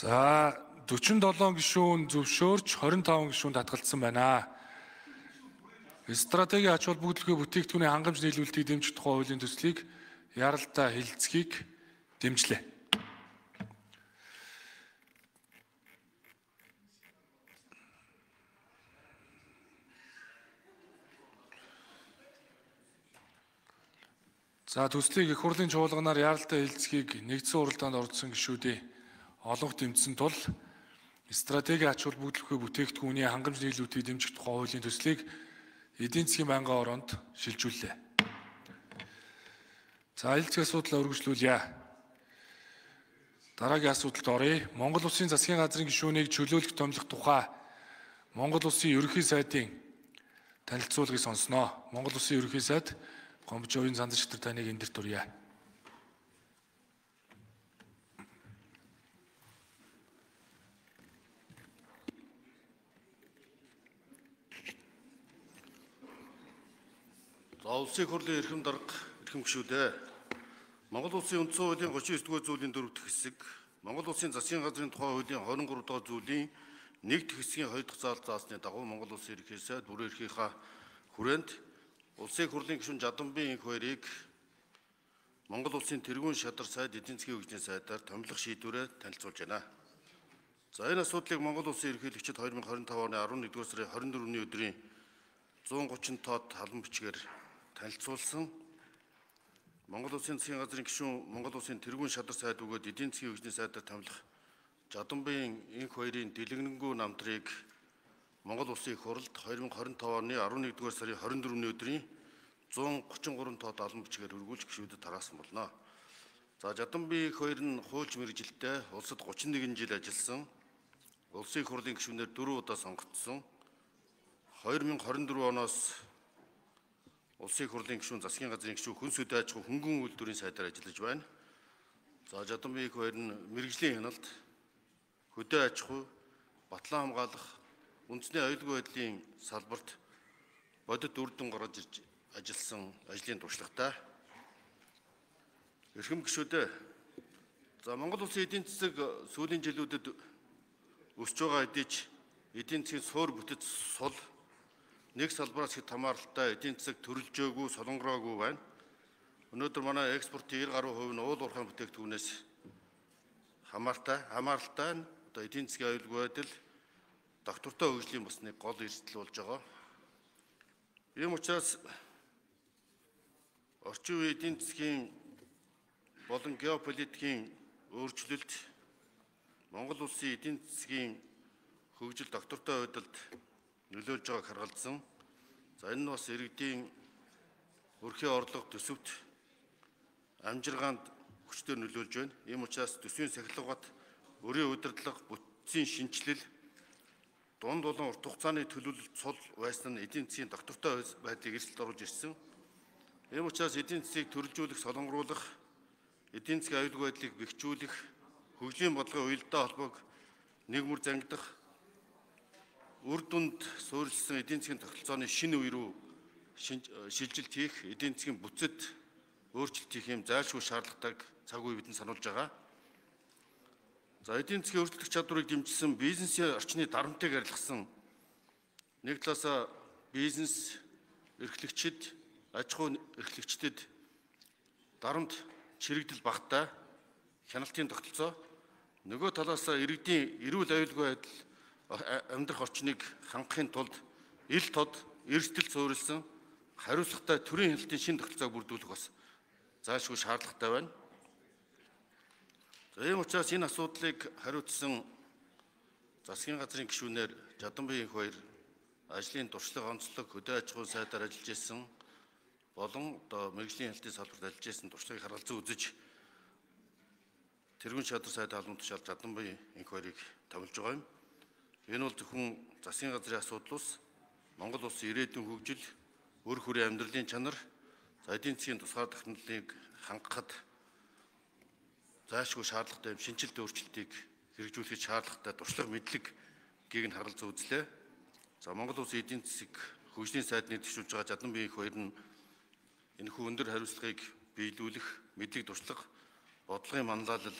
За 47 гишүүн зөвшөөрч 25 гишүүн татгалцсан байна. Стратегийн ач холбогдолгүй бүтээгдэхүүний хангамж нийлүүлэлтийг дэмжих тухай хуулийн төслийг яралтай хэлэлцгийг дэмжлээ. За төслийг их хурлын чуулганаар яралтай хэлэлцгийг нэгдсэн хуралдаанд оролцсон гишүүдийн олонх дэмжсэн тул стратегийн ач холбогдолгүй бүтээгдэхүүний хангамж нийлүүлэлтийг дэмжих тухай хуулийн төслийг эдийн засгийн байнгын ороонд шилжүүллээ. За хэлэлцэх асуудлаа өргөжлүүлье. Дараагийн асуудалд оръё. Монгол Улсын засгийн газрын гишүүнийг чөлөөлөх томилох тухай Монгол Улсын Ерөнхий сайдын танилцуулгыг сонсноо. Монгол Улсын Ерөнхий сайд Гомбожовын Зандан шатар таныг эндэрт урья. За улсын хурлын эрхэм дарга, эрхэм гишүүдээ. Монгол Улсын үндсэн хуулийн 39 дугаар зүйлийн 4 дахь хэсэг, Монгол Улсын засгийн газрын тухай хуулийн 23 дугаар зүйлийн 1 дахь хэсгийн 2 дахь заалт заасны дагуу Монгол Улсын Ерөнхий сайд бүрэн эрхийнхаа хүрээнд Улсын хурлын гишүүн Жаданбын инх хоёрыг Монгол Улсын тэргүүн шадар сайд эдийн засгийн хөгжлийн сайдаар томилох шийдвэрээ танилцуулж байна. За энэ асуудлыг Монгол Улсын ерөнхийлөгчид 2025 оны 11-р сарын 24-ний өдрийн 130 тоод халан бичгээр танилцуулсан. Монгол Улсын засгийн газрын гишүүн Монгол Улсын тэргүүн шадар сайд бөгөөд эдийн засгийн хөгжлийн сайдаар томилох Жаданбын инх хоёрын дэлгэрэнгүй намтрыг Монгол Улсын их хурлд 2025 оны 11-р сарын 24-ний өдрийн 133 тоод албан бичгээр өргүүлж гишүүдэд тараасан болно. За Жаданбын их хоёр нь хуульч мэргэжилтэй улсад 31 жил ажилласан. Улсын их хурлын гишүүнээр 4 удаа сонгогдсон. 2024 оноос Улсын их хурлын гишүүн, засгийн газрын гишүүн, хүнс хөдөө аж ахуй хөнгөн үйлдвэрийн сайдаар ажиллаж байна. За Жаданбын их хоёр нь мэргэжлийн хяналт, хөдөө аж ахуй, батлан хамгаалах, үндэсний аюулгүй байдлын салбарт бодит үр дүн гаргаж ирж ажилласан ажлын туршлагатай. Эрхэм гишүүдээ. За Монгол Улсын эдийн засаг сүүлийн жилүүдэд өсөж байгаа хэдий ч эдийн засгийн суур бүтэц сул нэг салбараас хэд хамааралтай эдийн засаг төрөлжөөгүй, солонгороогүй байна. Өнөөдөр манай экспортын 90 гаруй хувь нь уул уурхайн бүтээгдэхүүнээс хамааралтай нь одоо эдийн засгийн аюулгүй байдал доктортой хөгжлийн бас нэг гол эрсдэл болж байгаа. Ийм учраас орчин үеийн эдийн засгийн болон геополитикийн өөрчлөлт Монгол Улсын эдийн засгийн хөгжил доктортой байдалд нөлөөлж байгааг харгалзсан. За энэ нь бас иргэдийн өрхийн орлого төсөвт амжиргаанд хүчтэй нөлөөлж байна. Ийм учраас төсвийн сахилгабат, өрийн удирдлага, бүтцийн шинэчлэл, дунд болон урт хугацааны төлөвлөлт сул байсан нь эдийн засгийн доктортой байдлыг эрсдэлд оруулж ирсэн. Ийм учраас эдийн засгийг төрөлжүүлэх, солонгоруулах, эдийн засгийн аюулгүй байдлыг бэхжүүлэх, хөгжлийн бодлогын уялдаа холбоог нэг мөр зангидах, үр дүнд суурилсан эдийн засгийн тогтолцооны шинэ үе рүү шилжилт хийх, эдийн засгийн бүтцэд өөрчлөлт хийх юм зайлшгүй шаардлагатайг цаг үе бидэнд сануулж байгаа. За эдийн засгийн өөрчлөх чадварыг дэмжсэн, бизнесийн орчны дарамтыг арилгасан, нэг талаасаа бизнес эрхлэгчид, аж ахуй эрхлэгчдэд дарамт чирэгдэл багатай хяналтын тогтолцоо, нөгөө талаасаа иргэдийн эрүүл аюулгүй байдал амьдрах орчныг хангахын тулд ил тод эрсдэл суурилсан хариуцлагатай төрийн хяналтын шинэ тогтолцоог бүрдүүлэх бас зайлшгүй шаардлагатай байна. За ийм учраас энэ асуудлыг хариуцсан засгийн газрын гишүүнээр Жаданбын инх хоёр ажлын туршлага, онцлог, хөдөө аж ахуйн сайдаар ажиллаж исэн болон одоо мэргэжлийн хяналтын салбарт ажиллаж исэн туршлагыг харгалзан үзэж тэргүүн шадар сайд албан тушаал Жаданбын инх хоёрыг томилж байгаа юм. Энэ бол зөвхөн засгийн газрын асуудал ус Монгол улсын ирээдүйн хөгжил, өр хүрээ амьдралын чанар, за эдийн засгийн тусгаар тогтнолыг хангахад зайлшгүй шаардлагатай юм шинэчлэлт өөрчлөлтийг хэрэгжүүлэхэд шаардлагатай туршлага мэдлэг гийг нь харгалзан үзлээ. За Монгол Улсын эдийн засаг хөгжлийн сайд нийтжүүлж байгаа Жаданбын их хоёр нь энэхүү өндөр хариуцлагыг биелүүлэх мэдлэг туршлага, бодлогын манлайлал,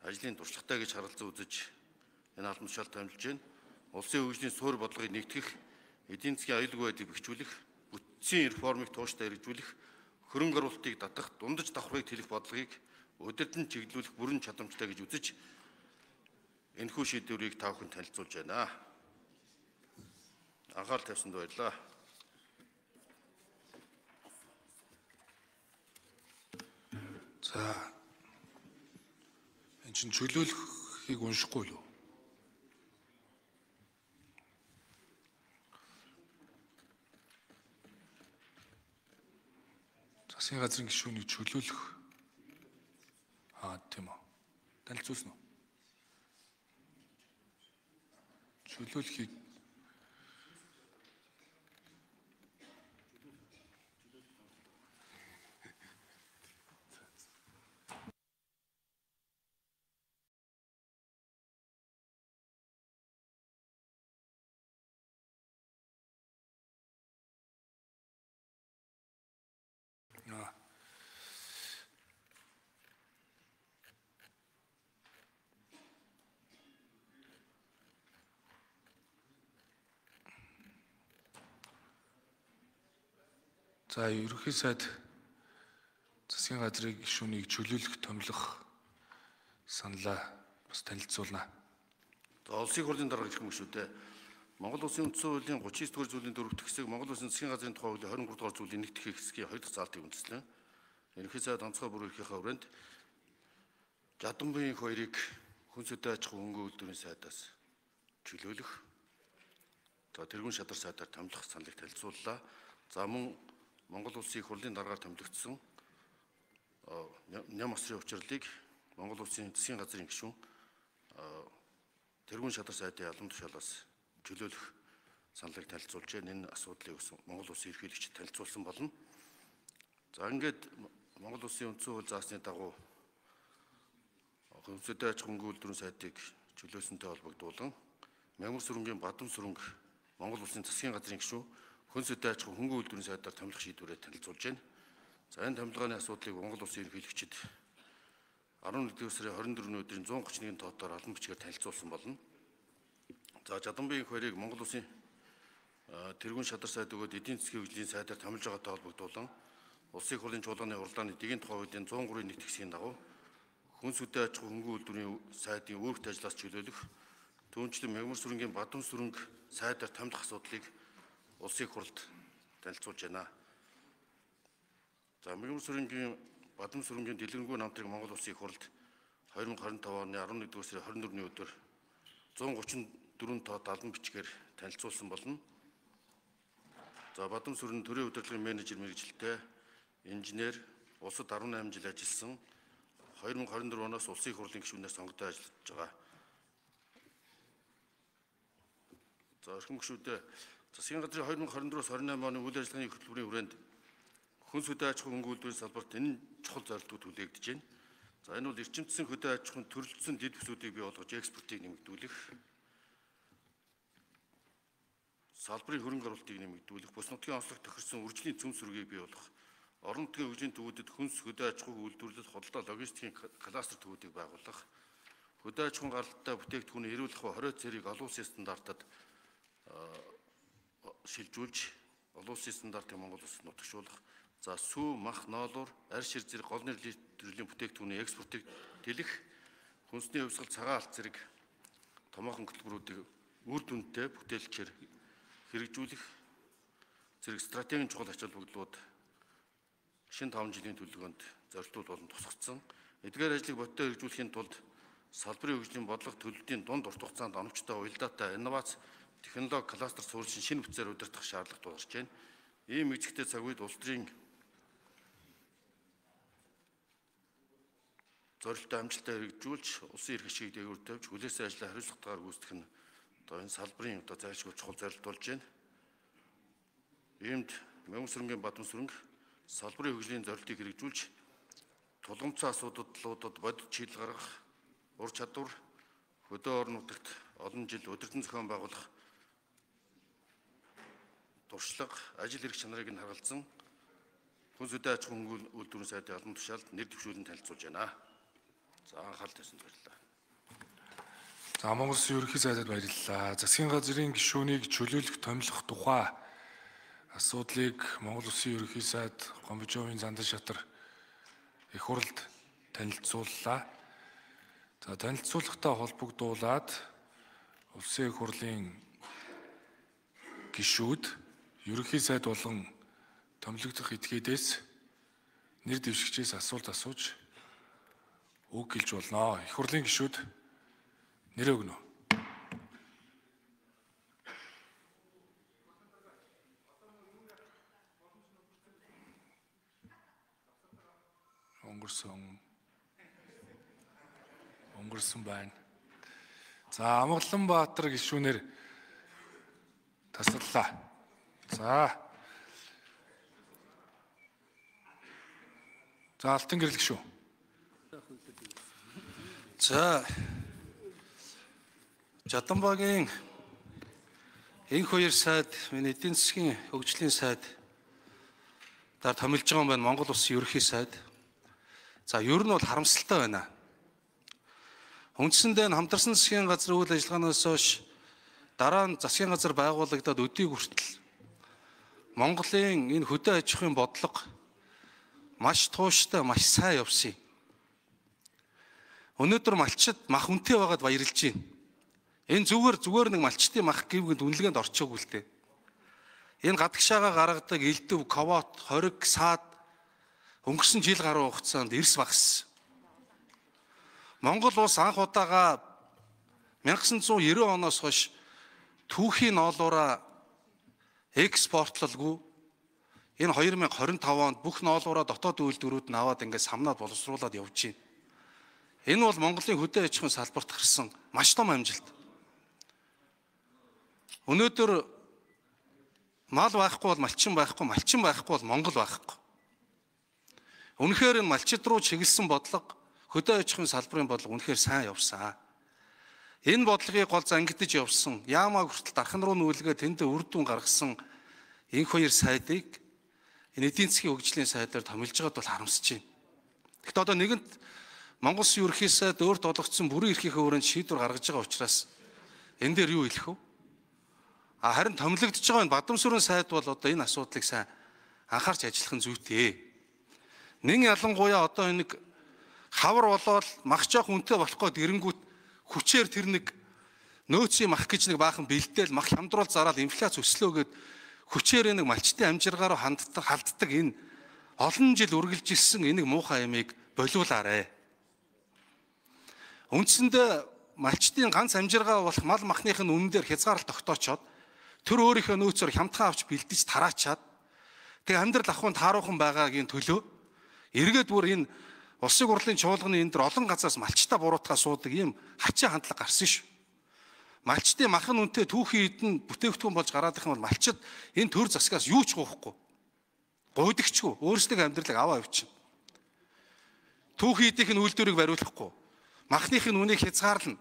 ажлын туршлагатай гэж харалзан үзэж энэ албан тушаалд томилж байна. Улсын хөгжлийн суурь бодлогыг нэгтгэх, эдийн засгийн аюулгүй байдлыг бэхжүүлэх, бүтцийн реформыг тууштай хэрэгжүүлэх, хөрөнгө оруулалтыг татах, дундаж давхаргыг тэлэх бодлогыг удирдан чиглүүлэх бүрэн чадамжтай гэж үзэж энэхүү шийдвэрийг та бүхэнд танилцуулж байна. Анхаарал тавьсанд баярлалаа. За энэ чинь чөлөөлөхийг уншихгүй л үү? Засгийн газрын гишүүнийг чөлөөлөх тийм үү? Танилцуулсан уу? Чөлөөлөхийг За ерөнхий сайд засгийн газрын гишүүнийг чөлөөлөх томилох саналаа бас танилцуулна. За улсын хурлын дарга гэх юм шүү дээ. Монгол Улсын үндсэн хуулийн 39 дугаар зүйлийн 4 дахь хэсэг, Монгол Улсын засгийн газрын тухай хуулийн 23 дугаар зүйлийн 1 дахь хэсгийн 2 дахь заалтыг үндэслэн ерөнхий сайд онцгой бүр эрхийнхээ хүрээнд Жаданбын хоёрыг хүнс хөдөө аж ахуйн хөнгөн үйлдвэрийн сайдаас чөлөөлөх, за тэргүүн шадар сайдаар томилох саналыг танилцууллаа. За мөн Монгол Улсын их хурлын даргаар томилогдсон Ням осрын учирлыг Монгол Улсын засгийн газрын гишүүн тэргүүн шадар сайдын албан тушаалаас чөлөөлөх саналыг танилцуулж байна. Энэ асуудлыг Монгол Улсын ерөнхийлөгчид танилцуулсан болно. За ингээд Монгол Улсын үндсэн хууль заасны дагуу хүнс хөдөө аж ахуйн үйлдвэрийн сайдыг чөлөөлсөнтэй холбогдуулан Мягмар сүрэнгийн Бадам сүрэнг Монгол Улсын засгийн газрын гишүүн хүнс хөдөө аж ахуйн хөнгөн үйлдвэрийн сайдаар томилох шийдвэрээ танилцуулж байна. За энэ томилгооны асуудлыг Монгол Улсын ерөнхийлөгчид 11 сарын 24-ний өдрийн 131 тоотоор албан бичгээр танилцуулсан болно. За Жаданбын хоёрыг Монгол Улсын тэргүүн шадар сайд өгөөд эдийн засгийн хөгжлийн сайдаар томилж байгаатай холбогдуулан Улсын их хурлын чуулганы хурлааны дэгийн тухай хуулийн 103-ийн 1 хэсгийн дагуу хүнс хөдөө аж ахуйн хөнгөн үйлдвэрийн сайдын үүрэгт ажлаас чөлөөлөх, түүнчлэн Мягмар сүрэнгийн Бадам сүрэнг сайдаар томилох асуудлыг Улсын их хурлд танилцуулж байна. За Мягмар сүрэнгийн Бадам сүрэнгийн дэлгэрэнгүй намтрыг Монгол Улсын их хурлд 2025 оны 11 сарын 24-ний өдөр 134 тоо албан бичгээр танилцуулсан болно. За Бадам сүрэн төрийн удирдлагын менежер мэргэжилтэй, инженер, улсад 18 жил ажилласан, 2024 оноос Улсын их хурлын гишүүнээр сонгогдсон ажиллаж байгаа. За эрхэм гишүүдээ, засгийн газрын 2024-аас 28 оны үйл ажиллагааны хөтөлбөрийн хүрээнд хүнс хөдөө аж ахуйн хөнгөн үйлдвэрийн салбарт энэ чухал зорилтууд хүлээгдэж байна. За энэ бол эрчимжсэн хөдөө аж ахуйн төрөлцсөн дэд бүсүүдийг бий болгож экспортыг нэмэгдүүлэх, салбарын хөрөнгө оруулалтыг нэмэгдүүлэх, бус нутгийн онцлог тохирсон үржлийн цөм сүргийг бий болгох, орон нутгийн хөгжлийн төвүүдэд хүнс хөдөө аж ахуйн үйлдвэрлэл, худалдаа, логистикийн кластер төвүүдийг байгуулах, хөдөө аж ахуйн гаралтай бүтээгдэхүүний эрүүл ахуй 20 цэрийг олон улсын стандартад шилжүүлж олон улсын стандартыг Монгол улсад нутагшуулах, за сүү, мах, ноолуур, арь шир зэрэг гол нэрлийн төрлийн бүтээгдэхүүний экспортыг тэлэх, хүнсний хувьсгал, цагаан алт зэрэг томоохон хөтөлбөрүүдийг үр дүнтэй бүтээлчээр хэрэгжүүлэх зэрэг стратегийн чухал ач холбогдлууд шинэ 5 жилийн төлөвлөгөөнд зорилтууд болон тусгагдсан. Эдгээр ажлыг бодиттой хэрэгжүүлэхийн тулд салбарын хөгжлийн бодлого төлөвлөлтийн дунд урт хугацаанд оновчтой уялдаатай инновац, технологи, кластер суурьшин шинэ бүтцээр удирдах шаардлага тулгарч байна. Ийм эзэгтэй цаг үед улс төрийн зорилттой амжилттай хэрэгжүүлж, улсын эрх ашигыг дээгүүр тавьж, хүлээсэн ажлаа хариуцлагатайгаар гүйцэтгэх нь одоо энэ салбарын одоо зайлшгүй чухал зорилт болж байна. Иймд Мягмар сүрэнгийн Бадам сүрэнг салбарын хөгжлийн зорилтыг хэрэгжүүлж, тулгамдсан асуудлуудад бодит шийдэл гаргах, ур чадвар, хөдөө орон нутагт олон жил удирдан зохион байгуулах туршлага, ажил эрх чанарыг нь харгалзан хүнс хөдөө аж ахуйн үйлдвэрийн сайдын албан тушаалд нэр дэвшүүлэн танилцуулж байна. За, анхаарал тавьсанд баярлалаа. За, Монгол Улсын ерөнхий сайдад баярлалаа. Засгийн газрын гишүүнийг чөлөөлөх, томилох тухай асуудлыг Монгол Улсын ерөнхий сайд Гомбожовын Зандан шатар их хурлд танилцууллаа. За, танилцуулгатай холбогдуулаад Улсын их хурлын гишүүд ерөнхий сайд болон томилогдох этгээдээс нэр дэвшигчээс асуулт асууж үг хэлж болно. Их хурлын гишүүд нэрээ өгнө. Өнгөрсөн байна. За, Амгаланбаатар гишүүнээр тасаллаа. За. За, Алтан гэрэл гишүүн. За, Жаданбагийн энх хоёр сайд, миний эдийн засгийн хөгжлийн сайд даар томилж байгаа юм байна Монгол Улсын ерөнхий сайд. За, ер нь бол харамсалтай байна. Үндсэндээ хамтарсан засгийн газрын үйл ажиллагаанаас хойш дараа нь засгийн газар байгуулагдаад өдийг хүртэл Монголын энэ хөдөө аж ахуйн бодлого маш тууштай, маш сайн явсан юм. Өнөөдөр малчид мах үнэтэй байгаад баярлж байна. Энэ зүгээр нэг малчдын мах гэвгэнд үнэлгээнд орчоогүй л дээ. Энэ гадагшаага гаргадаг элдв, ковот, хориг, саад өнгөрсөн жил гаруй хугацаанд эрс багассан. Монгол улс анх удаага 1990 оноос хойш түүхийн ноолуураа экспортлолгүй энэ 2025 онд бүх ноолуураа дотоод үйлдвэрүүд нь аваад ингээд самнаад боловсруулад явж байна. Энэ бол Монголын хөдөө аж ахуйн салбарт гарсан маш том амжилт. Өнөөдөр мал байхгүй бол малчин байхгүй, малчин байхгүй бол Монгол байхгүй. Үнэхээр энэ малчид руу чиглэсэн бодлого, хөдөө аж ахуйн салбарын бодлого үнэхээр сайн явсан. Энэ бодлогыг гол зангидаж явсан, яамаа хүртэл дархан руу нүүлгээ тэндээ үр дүн гаргасан энх хоёр сайдыг энэ эдийн засгийн хөгжлийн сайдаар томилж байгаад бол харамсаж байна. Тэгэхдээ одоо нэгэнт Монгол Улсын ерөнхий сайд өөрт олгогдсон бүрэн эрхийнхээ өрөөнд шийдвэр гаргаж байгаа учраас энэ дээр юу хэлэх вэ? А харин томилогдож байгаа энэ Бадамсүрэн сайд бол одоо энэ асуудлыг сайн анхаарч ажиллах нь зүйтэй. Нэн ялангуяа одоо энэ нэг хавар болоод мах жоох үнэтэй болох гээд эренгүүт хүчээр тэр нэг нөөцийн мах гэж нэг баахан бэлдээл мах хямдруул зараал инфляц өслөө гэд хүчээр нэг малчтын амжиргаар ханддаг халддаг энэ олон жил үргэлжилсэн энэ муухай ямыг болиулаарэ. Үндсэндээ малчтын ганц амжиргаа болох мал махных нь үнэн дээр хязгаарлалт тогтоочоод тэр өөрийнхөө нөөцөөр хямдхан авч бэлдэж тараачаад тэг амьдрал ахуйн тааруухан байгаагийн төлөө эргээд бүр энэ улсын хурлын чуулганы энэ дэр олон газраас малчтаа буруутгаа суудаг ийм хачин хандлага гарсан шүү. Малчдын махан үнэтэй түүхийн эдэн бүтээгдэхүүн болж гараад их юм бол малчид энэ төр засгаас юу ч гоохгүй. Гуйдагчгүй өөрсдийн амьдралыг аваа явчихна. Түүхийн эдийнх нь үйлдвэрийг бариулахгүй. Махных нь үнийг хязгаарлана.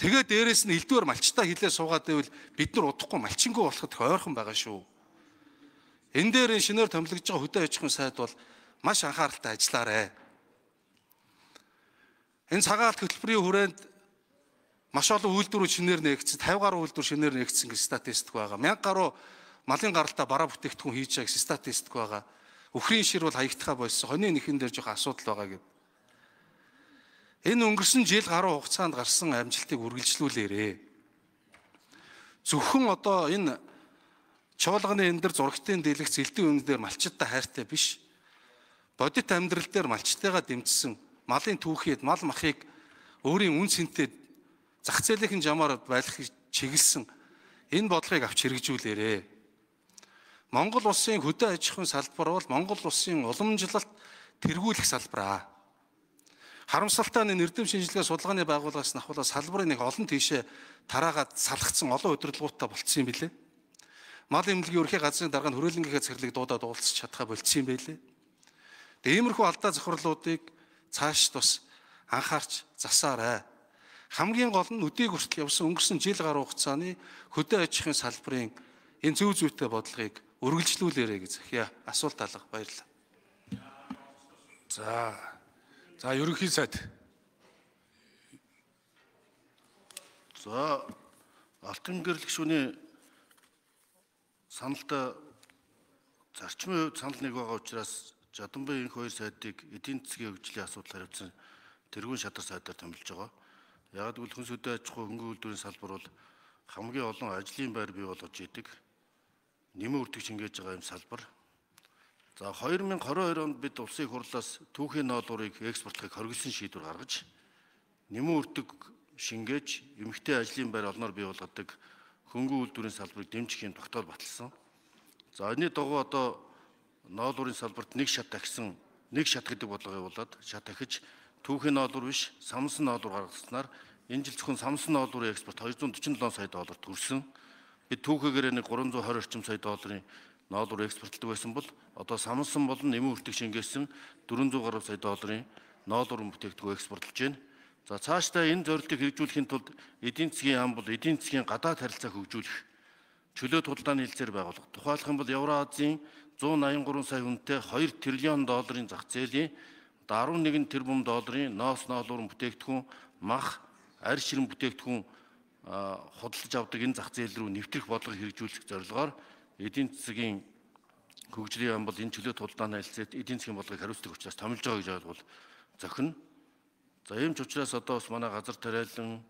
Тэгээд дээрэс нь элдвэр малчтаа хилээ суугаад байвал бид нар удахгүй малчингүй болоход ойрхон байгаа шүү. Энэ дээр энэ шинээр томилогдож байгаа хөдөө аж ахуйн сайд бол маш анхааралтай ажиллаарэ. Энэ цагаалт хөтөлбөрийн хүрээнд маш олон үйлдвэрүүд шинээр нээгдсэн, 50 гаруй үйлдвэр шинээр нээгдсэн гэж статистик байгаа. 1000 гаруй малын гаралтаа бараа бүтээгдэхүүн хийж байгаа гэсэн статистик байгаа. Үхрийн шир бол хаягдхаа болсон. Хонийн нэхэн дээр жоох асуудал байгаа гэд. Энэ өнгөрсөн жил гаруй хугацаанд гарсан амжилтыг үргэлжлүүлээрэ. Зөвхөн одоо энэ чуулганы энэ дэр зурагтын дэлгэц элдв өмнө дээр малчидтай хайртай биш. Бодит амьдрал дээр малчтайгаа дэмжсэн малын түүхийд мал махыг өөрийн үн цэнтэй зах зээлийн жамаар байлгахыг чиглэсэн энэ бодлогыг авч хэрэгжүүлээрэ. Монгол улсын хөдөө аж ахуйн салбар бол Монгол улсын уламжлалт тэргүүлэх салбар. Харамсалтай нь эрдэм шинжилгээ судалгааны байгууллагаас нь ахуулаад салбарын нэг олон тийшээ тараагаад салгацсан олон удирдлагуудтай болцсон юм билээ. Мал эмнэлгийн ерөнхий газрын дарга нь хүрээлэнгийнхээ захирлыг дуудаад уулзах чадхаа болцсон юм байлээ. Тэгээ иймэрхүү алдаа зохирлуудыг цаашд бас анхаарч засаарай. Хамгийн гол нь өдийг хүртэл явсан өнгөрсөн жил гаруй хугацааны хөдөө аж ахуйн салбарын энэ зөв зүйтэй бодлогыг үргэлжлүүлээрэй гэж захиа. Асуулт алга. Баярлалаа. За. За, ерөнхий сайд. За, Алтан гэрэл гишүүний саналтай зарчмын хувьд санал нэг байгаа учраас Жаданбай инх хоёр сайдыг эдийн засгийн хөгжлийн асуудал хариуцсан тэргүүн шадар сайдаар томилж байгаа. Яг гэвэл хүнс хөдөө аж ахуй хөнгөн үйлдвэрийн салбар бол хамгийн олон ажлын байр бий болгож идэг, нэмэн үрдэг шингээж байгаа юм салбар. За, 2022 онд бид улсын их хурлаас түүхийн ноолуурыг экспортлохыг хоригдсон шийдвэр гаргаж, нэмэн үрдэг шингээж, эмэгтэй ажлын байр олноор бий болгодог хөнгөн үйлдвэрийн салбарыг дэмжих юм тогтоол баталсан. За, энэний дагуу одоо ноолуурын салбарт нэг шат ахисан, нэг шат гэдэг бодлого явуулаад шат ахиж түүхийн ноолуур биш, самсан ноолуур гаргаснаар энэ жил зөвхөн самсан ноолуурын экспорт 247 сая доллар төрсөн. Бид түүхийгээрээ нэг 320 орчим сая долларын ноолуур экспортлдог байсан бол одоо самсан болон нэмэн үртэг шингээсэн 400 гаруй сая долларын ноолуурын бүтээгдэхүүн экспортлж байна. За, цаашдаа энэ зорилтыг хэрэгжүүлэхийн тулд эдийн засгийн яам бол эдийн засгийн гадаад харилцааг хөгжүүлэх чөлөө худалдааны хэлцээр байгуулах. Тухайлах юм бол Евроазийн 183 сая хүнтэй 2 триллион долларын зах зээлийн 11 тэрбум долларын ноос ноолуурын бүтээгдэхүүн, мах, арь ширэн бүтээгдэхүүн худалдаж авдаг энэ зах зээл рүү нэвтрэх бодлогыг хэрэгжүүлэх зорилгоор эдийн засгийн хөгжлийн яам бол энэ чөлөө худалдааны хэлцээт эдийн засгийн бодлогыг хариуцдаг учраас томилж байгаа гэж ойлгол зохино. За, ийм ч учраас одоо бас манай газар тариалан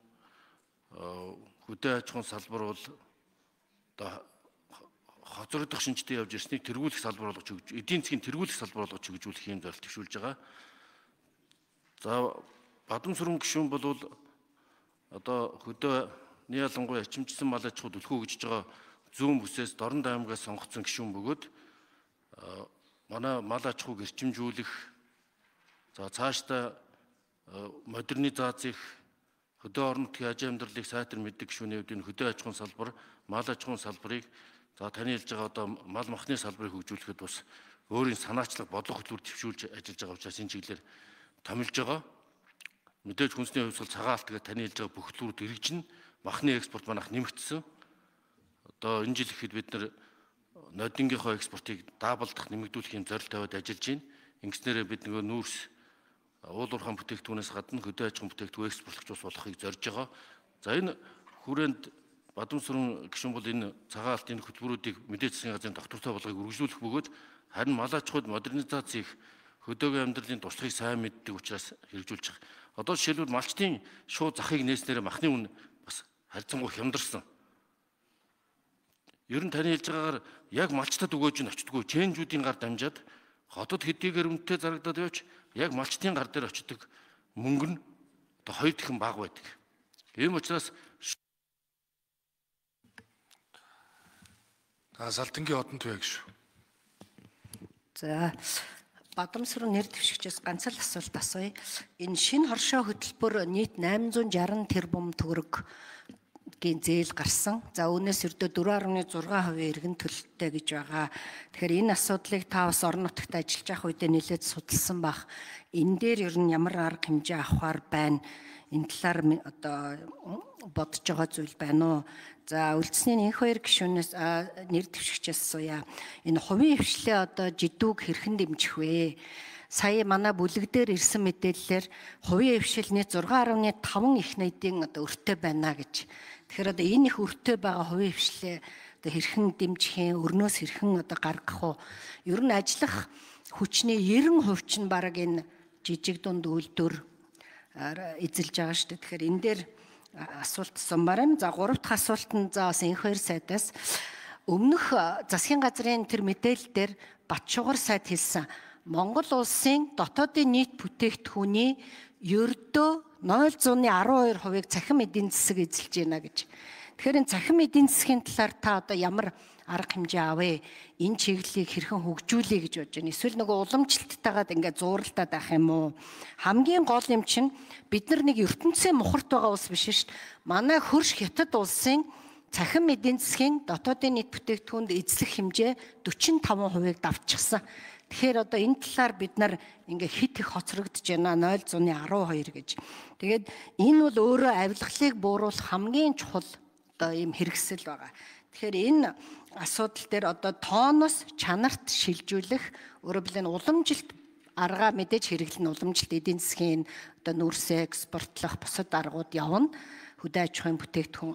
хөдөө аж ахуйн салбар бол одоо хоцрогдох шинжтэй явж ирснийг тэргүүлэх салбар болгож өгч, эдийн засгийн тэргүүлэх салбар болгож хөгжүүлэх юм зорилт төвшүүлж байгаа. За, Бадамсүрэн гишүүн бол одоо хөдөөний ялангуяа ачимжсан мал аж ахуйд түлхүү хөгжиж байгаа зүүн бүсээс Дорнод аймгаас сонгогдсон гишүүн бөгөөд манай мал аж ахуйг эрчимжүүлэх, за цаашдаа модернизац их хөдөө орон нутгийн аж амьдралыг сайтар мэддэг гишүүний хувьд энэ хөдөө аж ахуйн салбар, мал аж ахуйн салбарыг, за таны хэлж байгаа одоо мал махны салбарыг хөгжүүлэхэд бас өөрийн санаачлах бодлого хөтөлбөр дэвшүүлж ажиллаж байгаа учраас энэ чиглэлээр томилж байгаа. Мэдээж хүнсний хувьсгал цагаан алт гэдэг таны хэлж байгаа бүх хөтөлбөрүүд хэрэгжинэ. Махны экспорт манайх нэмэгдсэн. Одоо энэ жил ихэд бид нар нодингийнхоо экспортыг даблдах, нэмэгдүүлэх юм зорилт тавиад ажиллаж байна. Ингэснээрээ бид нөгөө нүүрс уул уурхайн бүтээгдэхүүнээс гадна хөдөө аж ахуйн бүтээгдэхүүн экспортлогч ус болохыг зорж байгаа. За, энэ хүрээнд Бадамсүрэн гишүүн бол энэ цагаан алтын хөтөлбөрүүдийг мэдээж засгийн газрын доктортой болгохыг үргэлжлүүлэх бөгөөд харин мал аж ахуйд модернизац их хөдөөгөө амьдралын туршлагыг сайн мэддэг учраас хэрэгжүүлж байгаа. Одоо жишээлбэл малчдын шууд захыг нээснээрээ махны үн бас харьцангуй хямдарсан. Ер нь таны хэлж байгаагаар яг малчтад өгөөж нь очдгоо, чэнжүүдийн гар дамжаад хотод хэдийгээр үнэтэй зарагдаад явж яг малчдын гар дээр очдог мөнгө нь одоо 2 дахин бага байдаг. Ийм учраас За, Салтангийн одон туяа гişүү. За, Бадамсүрэн нэр дэвшигчээс ганц л асуулт асууя. Энэ шинэ хоршоо хөтөлбөр нийт 860 тэрбум төгрөгийн зээл гарсан. За, үүнээс өрдөө 4.6% иргэн төлөлттэй гэж байгаа. Тэгэхээр энэ асуудлыг та бас орон нутагт ажиллаж явах үедээ нэлээд судалсан бах. Энэ дээр ер нь ямар арга хэмжээ авахар байна? Энэ талаар одоо бодож байгаа зүйл байна уу? За, үлдсэний инх хоёр гишүүнээс нэр дэвшигчээс асууя. Энэ хувийн хвшлээ одоо жидүүг хэрхэн дэмжих вэ? Сая манай бүлэг дээр ирсэн мэдээллээр хувийн хвшил нийт 6.5 их найдын одоо өртөө байна гэж. Тэгэхээр одоо энэ их өртөө байгаа хувийн хвшлээ одоо хэрхэн дэмжих юм, өрнөөс хэрхэн одоо гаргах уу? Ер нь ажиллах хүчний 90% чинь бараг энэ жижиг дунд үйлдвэр эзэлж байгаа шүү дээ. Тэгэхээр энэ дээр асуулт сумаар юм. За, гурав дахь асуулт нь за бас инх хоёр сайдаас өмнөх засгийн газрын тэр мэдээлэл дээр Батшугар сайд хэлсэн. Монгол улсын дотоодын нийт бүтээгдэхүүний ердөө 0.12%-ыг цахим эдийн засаг эзэлж байна гэж. Тэгэхээр энэ цахим эдийн засгийн талаар та одоо ямар арга хэмжээ авъя? Энэ чиглэлийг хэрхэн хөгжүүлэе гэж бодож байна? Эсвэл нөгөө уламжлалттайгаад ингээд зууралдаад байх юм уу? Хамгийн гол юм чинь бид нар нэг ертөнцийн мухарт байгаа улс биш шүү дээ. Манай хөрш Хятад улсын цахим эдийн засгийн дотоодын нийт бүтээгдэхүүнд эзлэх хэмжээ 45%-ыг давчихсан. Тэгэхээр одоо энэ талаар бид нар ингээ хит их хоцрогдож байна 0.12 гэж. Тэгээд энэ бол өөрөө авилгалыг бууруулах хамгийн чухал одоо ийм хэрэгсэл байгаа. Тэгэхээр энэ асуудал дээр одоо тооноос чанарт шилжүүлэх, өөрөөр хэлбэл уламжилт арга мэдээж хэрэглэн уламжилт эдийн засгийн одоо нүүрсээ экспортлох бусад аргууд явна. хөдөө аж ахуйн бүтээгдэхүүн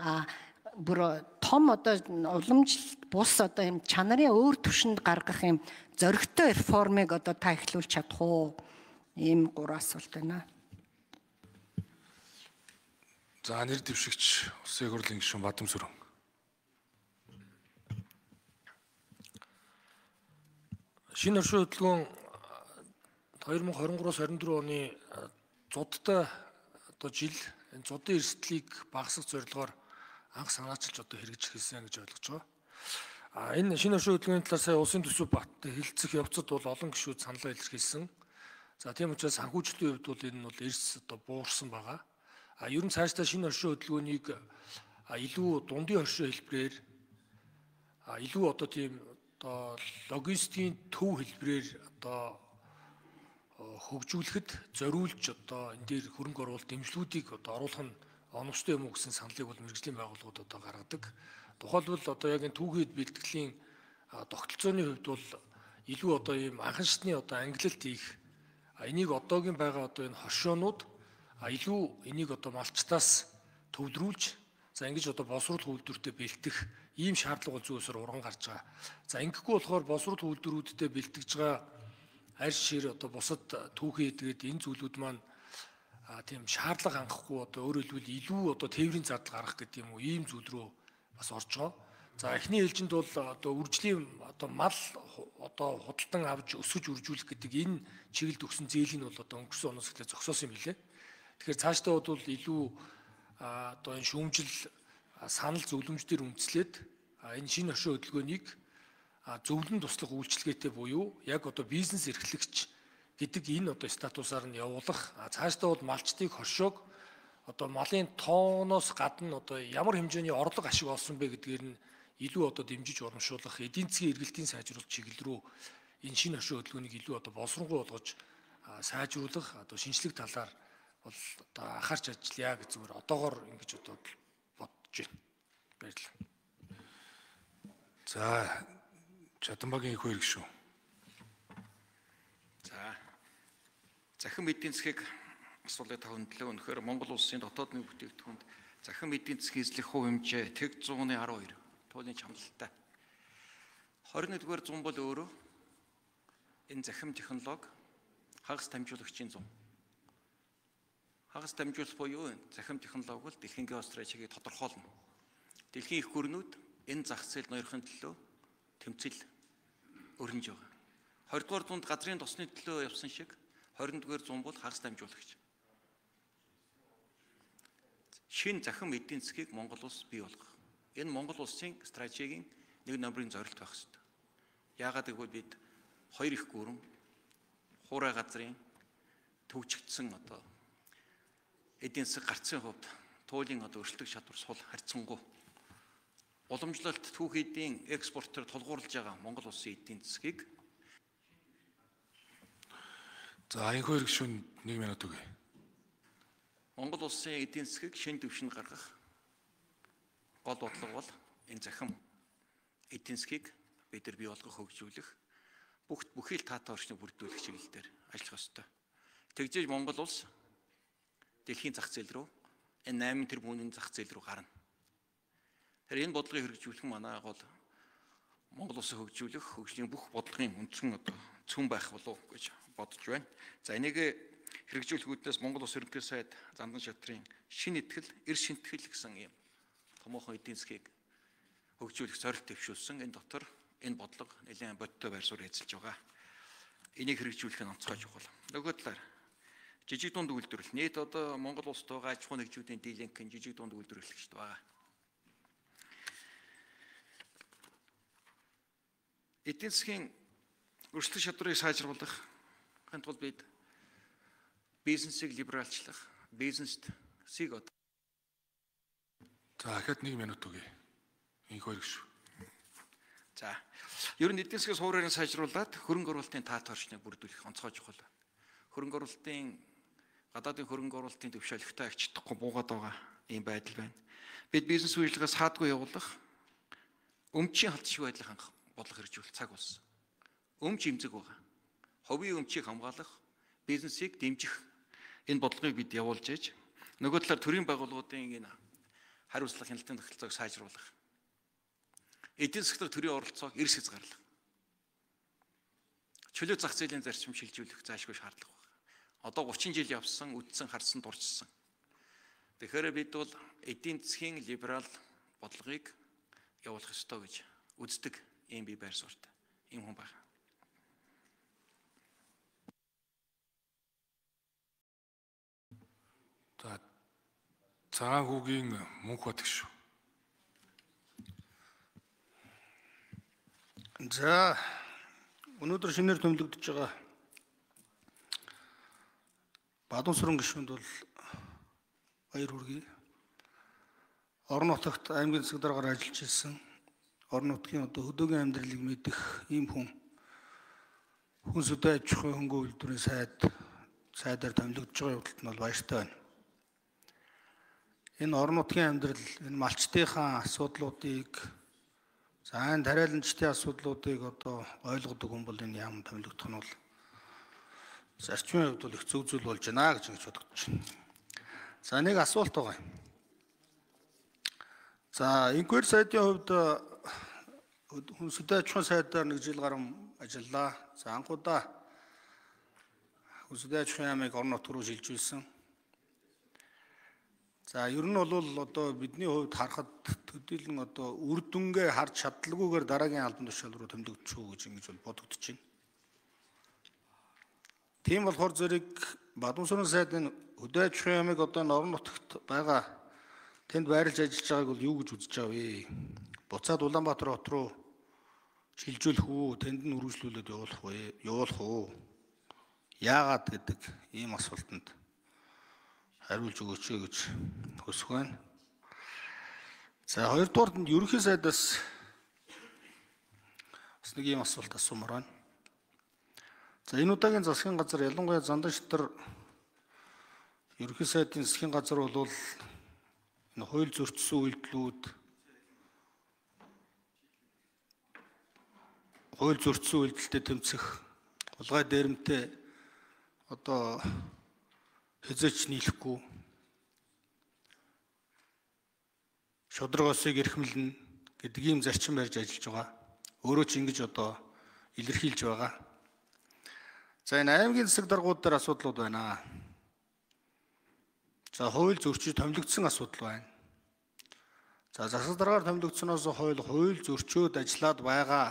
бүр том одоо уламжлалт бус одоо юм чанарын өөр түвшинд гаргах юм зоригтой реформыг одоо та эхлүүлж чадах уу? Ийм гурван асуулт байна. За, нэр дэвшигч Улсын их хурлын гишүүн Бадамсүрэн. Шинэ оршин хөдөлгөөн 2023-аас 24 оны зудтай одоо жил энэ зудын эрсдлийг багасгах зорилгоор анх санаачилж одоо хэрэгжих хэлсэн гэж ойлгож байгаа. А энэ шинэ оршин хөдөлгөөний талаар сая улсын төсөв бат хэлцэх явцад бол олон гишүүд саналаа илэрхийлсэн. За, тийм учраас санхүүжилтийн хувьд бол энэ нь бол эрс одоо буурсан байгаа. А ер нь цаашдаа шинэ оршин хөдөлгөөнийг илүү дундын оршин хэлбэрээр, илүү одоо тийм одоо логистикийн төв хэлбэрээр одоо хөгжүүлэхэд зориулж одоо энэ дээр хөрөнгө оруулалт дэмжлүүдийг одоо оруулах нь оновчтой юм уу гэсэн саналыг бол мэргэжлийн байгууллагууд одоо гаргадаг. Тухайлбал одоо яг энэ түүхийд бэлтгэлийн тогтолцооны хувьд бол илүү одоо ийм анхан шатны одоо ангилалт хийх, энийг одоогийн байгаа одоо энэ хоршоонууд илүү энийг одоо малчтаас төвлөрүүлж, за ингэж одоо боловсруулах үйлдвэртээ бэлтгэх ийм шаардлага бол зүйсээр урган гарч байгаа. За, ингэхгүй болохоор боловсруулах үйлдвэрүүдтэй бэлтгэж байгаа арь шир одоо бусад түүхий тэгээд энэ зүйлүүд маань тийм шаардлага хангахгүй, одоо өөрөөр хэлбэл илүү одоо тээврийн зардал гаргах гэдэг юм уу, ийм зүйл рүү бас орж байгаа. За, эхний ээлжинд бол одоо үржлийн одоо мал одоо худалдан авч өсгөж үржүүлэх гэдэг энэ чиглэлд өгсөн зээлийн бол одоо өнгөрсөн оноос эхлээд зогсоосон юм билээ. Тэгэхээр цаашдаа бол илүү одоо энэ шүүмжил санал зөвлөмж дээр үндэслээд энэ шинэ оршин хөдөлгөөнийг зөвлөн туслах үйлчилгээтэй буюу яг одоо бизнес эрхлэгч гэдэг энэ одоо статусаар нь явуулах, цаашдаа бол малчдыг хоршоог одоо малын тооноос гадна одоо ямар хэмжээний орлого ашиг олсон бэ гэдгээр нь илүү одоо дэмжиж урамшуулах, эдийн засгийн эргэлтийн сайжруулалт чиглэл рүү энэ шинэ оршин хөдөлгөөнийг илүү одоо боловсронгуй болгож сайжруулах одоо шинжлэх талаар бол одоо анхаарч ажиллая гэж зүгээр одоогоор ингэж одоо бодож байна. Баярлалаа. За, Чаданбагийн их хоёр гишүүн. За, захим эдийн засгийг асуулыг та хөндлөө. Үнэхээр Монгол улсын дотоод нэг бүтээгдэхүүнд захим эдийн засгийн эзлэх хувь хэмжээ тэг 100.12 туйлын чамлалтай. 21-р зуун бол өөрөө энэ захим технологи хагас дамжуулагчийн зун. Хагас дамжуулах буюу захим технологи бол дэлхийн геостратегийг тодорхойлно. Дэлхийн их гүрнүүд энэ зах зээл ноёрхын төлөө тэмцэл өрнөж байгаа. 20 дугаар зуунд газрын тосны төлөө явсан шиг 21-р зуун бол хагас дамжуулагч. Шинэ захим эдийн засгийг Монгол улс бий болгох. Энэ Монгол улсын стратегийн нэг номерын зорилт байх ёстой. Яагаад гэвэл бид хоёр их гүрэн хуурай газрын төвчгдсэн одоо эдийн засаг гарцын хувьд туйлын одоо өрсөлдөх чадвар сул харьцангуй. Уламжлалт түүх эдийн экспортоор тулгуурлаж байгаа Монгол улсын эдийн засгийг. За, энэ хоёр гишүүн 1 минут өгье. Монгол улсын эдийн засгийг шинэ түвшинд гаргах гол бодлого бол энэ захим эдийн засгийг бид нар бий болгох, хөгжүүлэх, бүхий л таатай орчныг бүрдүүлэх чиглэл дээр ажиллах ёстой. Тэгжээж Монгол улс дэлхийн зах зээл рүү, энэ 8 тэрбумын зах зээл рүү гарна. Тэгэхээр энэ бодлогыг хэрэгжүүлэх нь манай гол Монгол улсыг хөгжүүлэх хөгжлийн бүх бодлогын үндсэн одоо цөм байх болов гэж бодож байна. За, энийг хэрэгжүүлэх үүднээс Монгол Улс ерөнхий сайд Зандан шатрын шинэ итгэл, эр шинтгэл гэсэн ийм томоохон эдийн засгийг хөгжүүлэх зорилт дэвшүүлсэн. Энэ дотор энэ бодлого нэлээд бодиттой байр суурь эзэлж байгаа. Энийг хэрэгжүүлэх нь онцгой чухал. Нөгөө талаар жижиг дунд үйлдвэрлэл. Нийт одоо Монгол улсд байгаа аж ахуйн нэгжүүдийн дийлэнх нь жижиг дунд үйлдвэрлэгчд байгаа. Эдийн засгийн өрсөлдөх чадварыг сайжруулах тулд бид бизнесийг либералчлах, бизнесийг одоо. За, ахаад 1 минут өгье. Инх хоёр гишүүн. За, ер нь эдийн засгийн суурийг сайжруулад хөрөнгө оруулалтын таат орчныг бүрдүүлэх онцгой чухал. Хөрөнгө оруулалтын гадаадын хөрөнгө оруулалтын түвш олигтой агч чадахгүй буугаад байгаа ийм байдал байна. Бид бизнес үйлчлэгээ саадгүй явуулах, өмчийн халтшгүй байдлыг хангах бодлого хэрэгжүүлэх цаг болсон. Өмч эмзэг байгаа. Хувийн өмчийг хамгаалах, бизнесийг дэмжих энэ бодлогыг бид явуулж ээж нөгөө талаар төрийн байгууллагуудын энэ Хариуцлага хяналтын тогтолцоог сайжруулах. Эдийн засгийн төрийн оролцоог эрс хязгаарлах. Чөлөө зах зээлийн зарчим шилжүүлэх зайлшгүй шаардлага байна. Одоо 30 жил явсан, үдсэн, харсан, дурчсан. Тэгэхээр бид бол эдийн засгийн либерал бодлогыг явуулах ёстой гэж үздэг ийм бие байр суурьтай ийм хүн байна. За цагаан хүүгийн Мөнхбат гишүүн. За өнөөдөр шинээр томилогдож байгаа Бадамсүрэн гишүүнд бол баяр хүргэе. Орон нутагт аймгийн засаг даргаар ажиллаж ирсэн. Орон нутгийн одоо хөдөөгийн амьдралыг мэдэх ийм хүн хүнс хөдөө аж ахуйн хөнгөн үйлдвэрийн сайдаар томилогдож байгаа явдалд нь бол баяртай байна. Энэ орон нутгийн амьдрал, энэ малчдынхаа асуудлуудыг, за энэ тариаланчдын асуудлуудыг одоо ойлгодог хүн бол энэ яам томилогдох нь бол зарчмын хувьд бол их зөв зүйл болж байна гэж ингэж бодогдож байна. За нэг асуулт байгаа юм. За инквери сайдын хувьд хүнс хөдөө аж ахуйн сайдаар нэг жил гарan ажиллаа. За анхудаа хүнс хөдөө аж ахуйн яамыг орон нутг руу шилжүүлсэн. За ер нь бол одоо бидний хувьд харахад төдийлөн одоо үр дүнгээ харж чадалгүйгээр дараагийн албан тушаал руу томилогдчих үү гэж ингэж бол бодогдож байна. Тийм болохоор зэрэг Бадамсүрэн сайдын хөдөө аж ахуйн яамыг одоо энэ орон нутагт байгаа тэнд байрлаж ажиллаж байгааг бол юу гэж үзэж байгаа вэ? Буцаад Улаанбаатар хот руу шилжүүлэх үү? Тэнд нь үргэлжлүүлээд явуулах вэ? Явуулах уу? Яагаад гэдэг ийм асуултанд хариулж өгөөч гэж хүсэх байна. За хоёрдугаарт нь ерөнхий сайдаас бас нэг ийм асуулт асуумаар байна. За энэ удаагийн засгийн газар ялангуяа Зандан шатар ерөнхий сайдын засгийн газар бол энэ хууль зөрчсөн үйлдэлүүд, хууль зөрчсөн үйлдэлтэй тэмцэх хулгай дээрэмтэй одоо хэзээ ч нийлэхгүй шударга осыг эрхэмлэнэ гэдэг ийм зарчим барьж ажиллаж байгаа. Өөрөө ч ингэж одоо илэрхийлж байгаа. За энэ аймгийн засаг даргууд дээр асуудлууд байна. За хууль зөрчиж томилогдсон асуудал байна. За засаг даргаар томилогдсоноос хууль зөрчөөд ажиллаад байгаа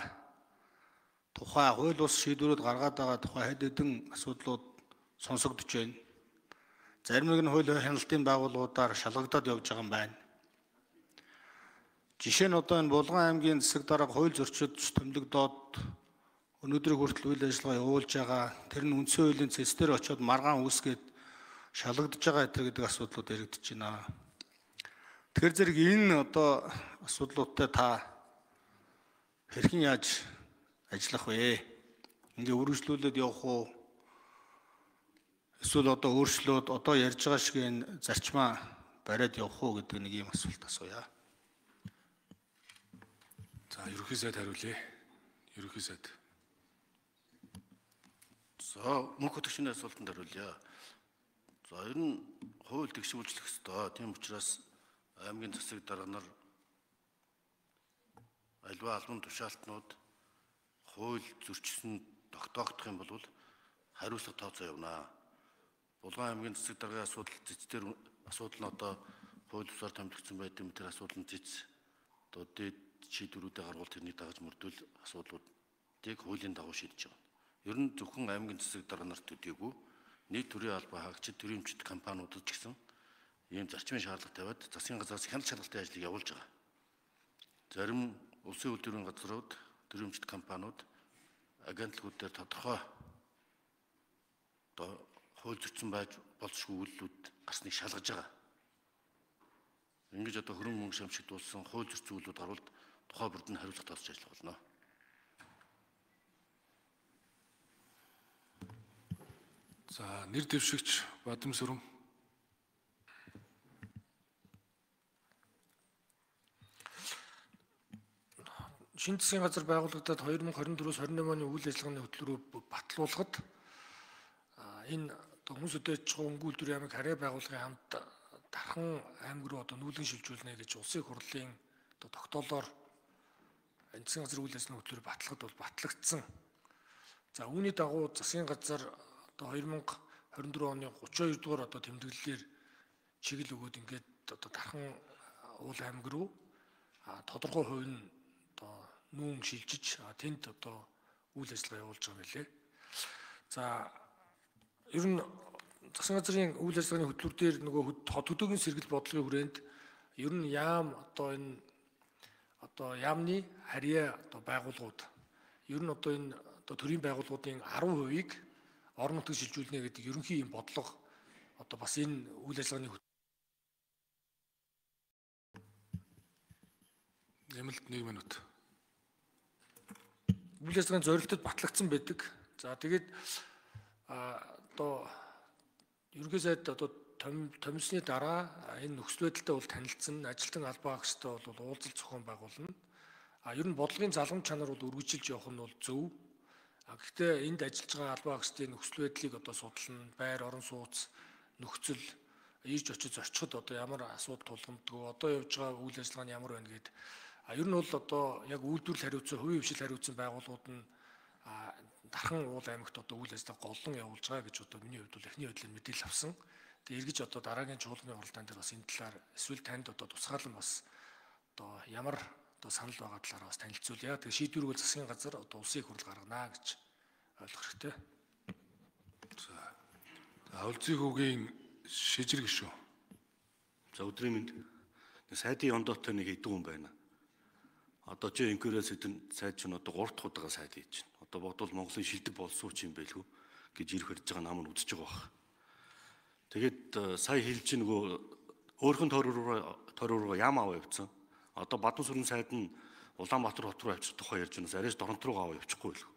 тухай хууль бус шийдвэрүүд гаргаад байгаа тухай хэд хэдэн асуудлууд сонсогдож байна. Зарим нэг нь хууль хяналтын байгууллагуудаар шалгагдаад явж байгаа юм байна. Жишээ нь одоо энэ Булган аймгийн засаг дарга хууль зөрчиж томилогдоод өнөөдрийг хүртэл үйл ажиллагаа явуулж байгаа. Тэр нь үндсэн хуулийн цэс дээр очиод маргаан үүсгээд шалгагдж байгаа энэ гэдэг асуудлууд яригдж байна. Тэгэхээр зэрэг энэ одоо асуудлуудтай та хэрхэн яаж ажиллах вэ? Ингээ үргэлжлүүлээд явах уу? Эсвэл одоо өөрчлөөд одоо ярьж байгаа шиг энэ зарчмаа бариад явах уу гэдэг нэг ийм асуулт асууя. За ерөнхий сайд хариулъя. Ерөнхий сайд. За мөнх хөтөгчний асуултанд хариулъя. За ер нь хууль тэгшүүлжлэх ёстой. Тийм учраас аймгийн засаг дарга нар альва албан тушаалтнууд хууль зөрчсөн тогтоогдох юм бол хариуцлага тооцоо явна. Булган аймгийн засаг даргын асуудал цэц дээр асуудал нь одоо хууль бусаар томилогдсон байдаг юм, тэр асуудал нь цэц одоо дээд шийдвэрүүдээ гаргуул тэрнийг дагаж мөрдөл асуудлуудыг хуулийн дагуу шийдэж байгаа. Ер нь зөвхөн аймгийн засаг дарга нарт төдийгүй нийт төрийн албан хаагчид, төрийн өмчт компаниудад ч гэсэн ийм зарчмын шаардлага тавиад засгийн газраас хяналт шалгалтын ажлыг явуулж байгаа. Зарим улсын үйлдвэрийн газрууд, төрийн өмчт компаниуд агентлагууд дээр тодорхой одоо хууль зөрчсөн байж болзошгүй үйлдэлүүд гарсныг шалгаж байгаа. Ингэж одоо хөрөнгө мөнгө шамшигдуулсан хууль зөрчсөн үйлдэлүүд гарвал тухай бүрд нь хариуцлага тооцож ажиллах болно. За нэр дэвшигч Бадамсүрэн. Шинэ засгийн газар байгуулагдаад 2024-өөс 28 оны үйл ажиллагааны хөтөлбөрөөр батлуулахад энэ одоо хүмүүс өдөө аж ахуйн өнгө үйлдвэрийн яамыг харьяа байгууллагын хамт Дархан аймаг руу одоо нүүлгэн шилжүүлнэ гэж улсын хурлын одоо тогтоолоор засгийн газрын үйл ажиллагааны хөтөлбөр батлахад бол батлагдсан. За үүний дагуу засгийн газар одоо 2024 оны 32 дугаар одоо тэмдэглэлээр чиглэл өгөөд ингээд одоо Дархан уул аймаг руу тодорхой хувь нь одоо нүүн шилжиж тэнд одоо үйл ажиллагаа явуулж байгаа юм билээ. За ер нь засгийн газрын үйл ажиллагааны хөтөлбөр дээр нөгөө хот хөдөөгийн сэргэл бодлогын хүрээнд ер нь яам одоо энэ одоо яамны харьяа одоо байгууллагууд ер нь одоо энэ одоо төрийн байгууллагуудын 10%-ийг орон нутагт шилжүүлнэ гэдэг ерөнхий юм бодлого одоо бас энэ үйл ажиллагааны Нэмэлт 1 минут. Үйл ажиллагааны зорилтод батлагдсан байдаг. За тэгээд одоо ерөнхий сайд одоо томилсны дараа энэ нөхцөл байдалтай бол танилцсан, ажилтан албан хаагчтай бол уулзалт зохион байгуулна. Ер нь бодлогын залгам чанар бол үргэлжилж явах нь бол зөв. Гэхдээ энд ажиллаж байгаа албан хаагчдын нөхцөл байдлыг одоо судална, байр, орон сууц, нөхцөл ирж очиж зорчиход одоо ямар асуудал тулгамддаг, одоо явж байгаа үйл ажиллагаа нь ямар байна гэд. Ер нь бол одоо яг үйлдвэрлэл хариуцсан, хувийн хвшил хариуцсан байгууллагууд нь Дархан уул аймагт одоо үйл ажиллагаа голлон явуулж байгаа гэж одоо миний хувьд бол эхний байдлаар мэдээлэл авсан. Тэгээ эргэж одоо дараагийн чуулганы уралдаан дээр бас энэ талаар эсвэл танд одоо тусгаалan бас одоо ямар одоо санал байгаа талаар бас танилцуулъя. Тэгээ шийдвэрийг бол засгийн газар одоо улсын их хурл гаргана гэж ойлгох хэрэгтэй. За Улзын хүүгийн шижир гишүүн. За өдрийн мэнд. Сайдын ондоотой нэг хэдэн хүн байна. Одоо чи инквирээс хэдэн сайд чинь одоо 3 дахь удаага сайд хийж байна. Одоо бодвол Монголын шилдэг боловсруучч юм байлгүй гэж ирэх барьж байгаа нам нь үзэж байгаа бах. Тэгээд сая хэлж нөгөө өөрхөн тойроо яам аваа явцсан. Одоо Бадансүрэн сайд нь Улаанбаатар хот руу авчих тухай ярьж байна. Арайс Доронт руу аваа явчихгүй байлгүй.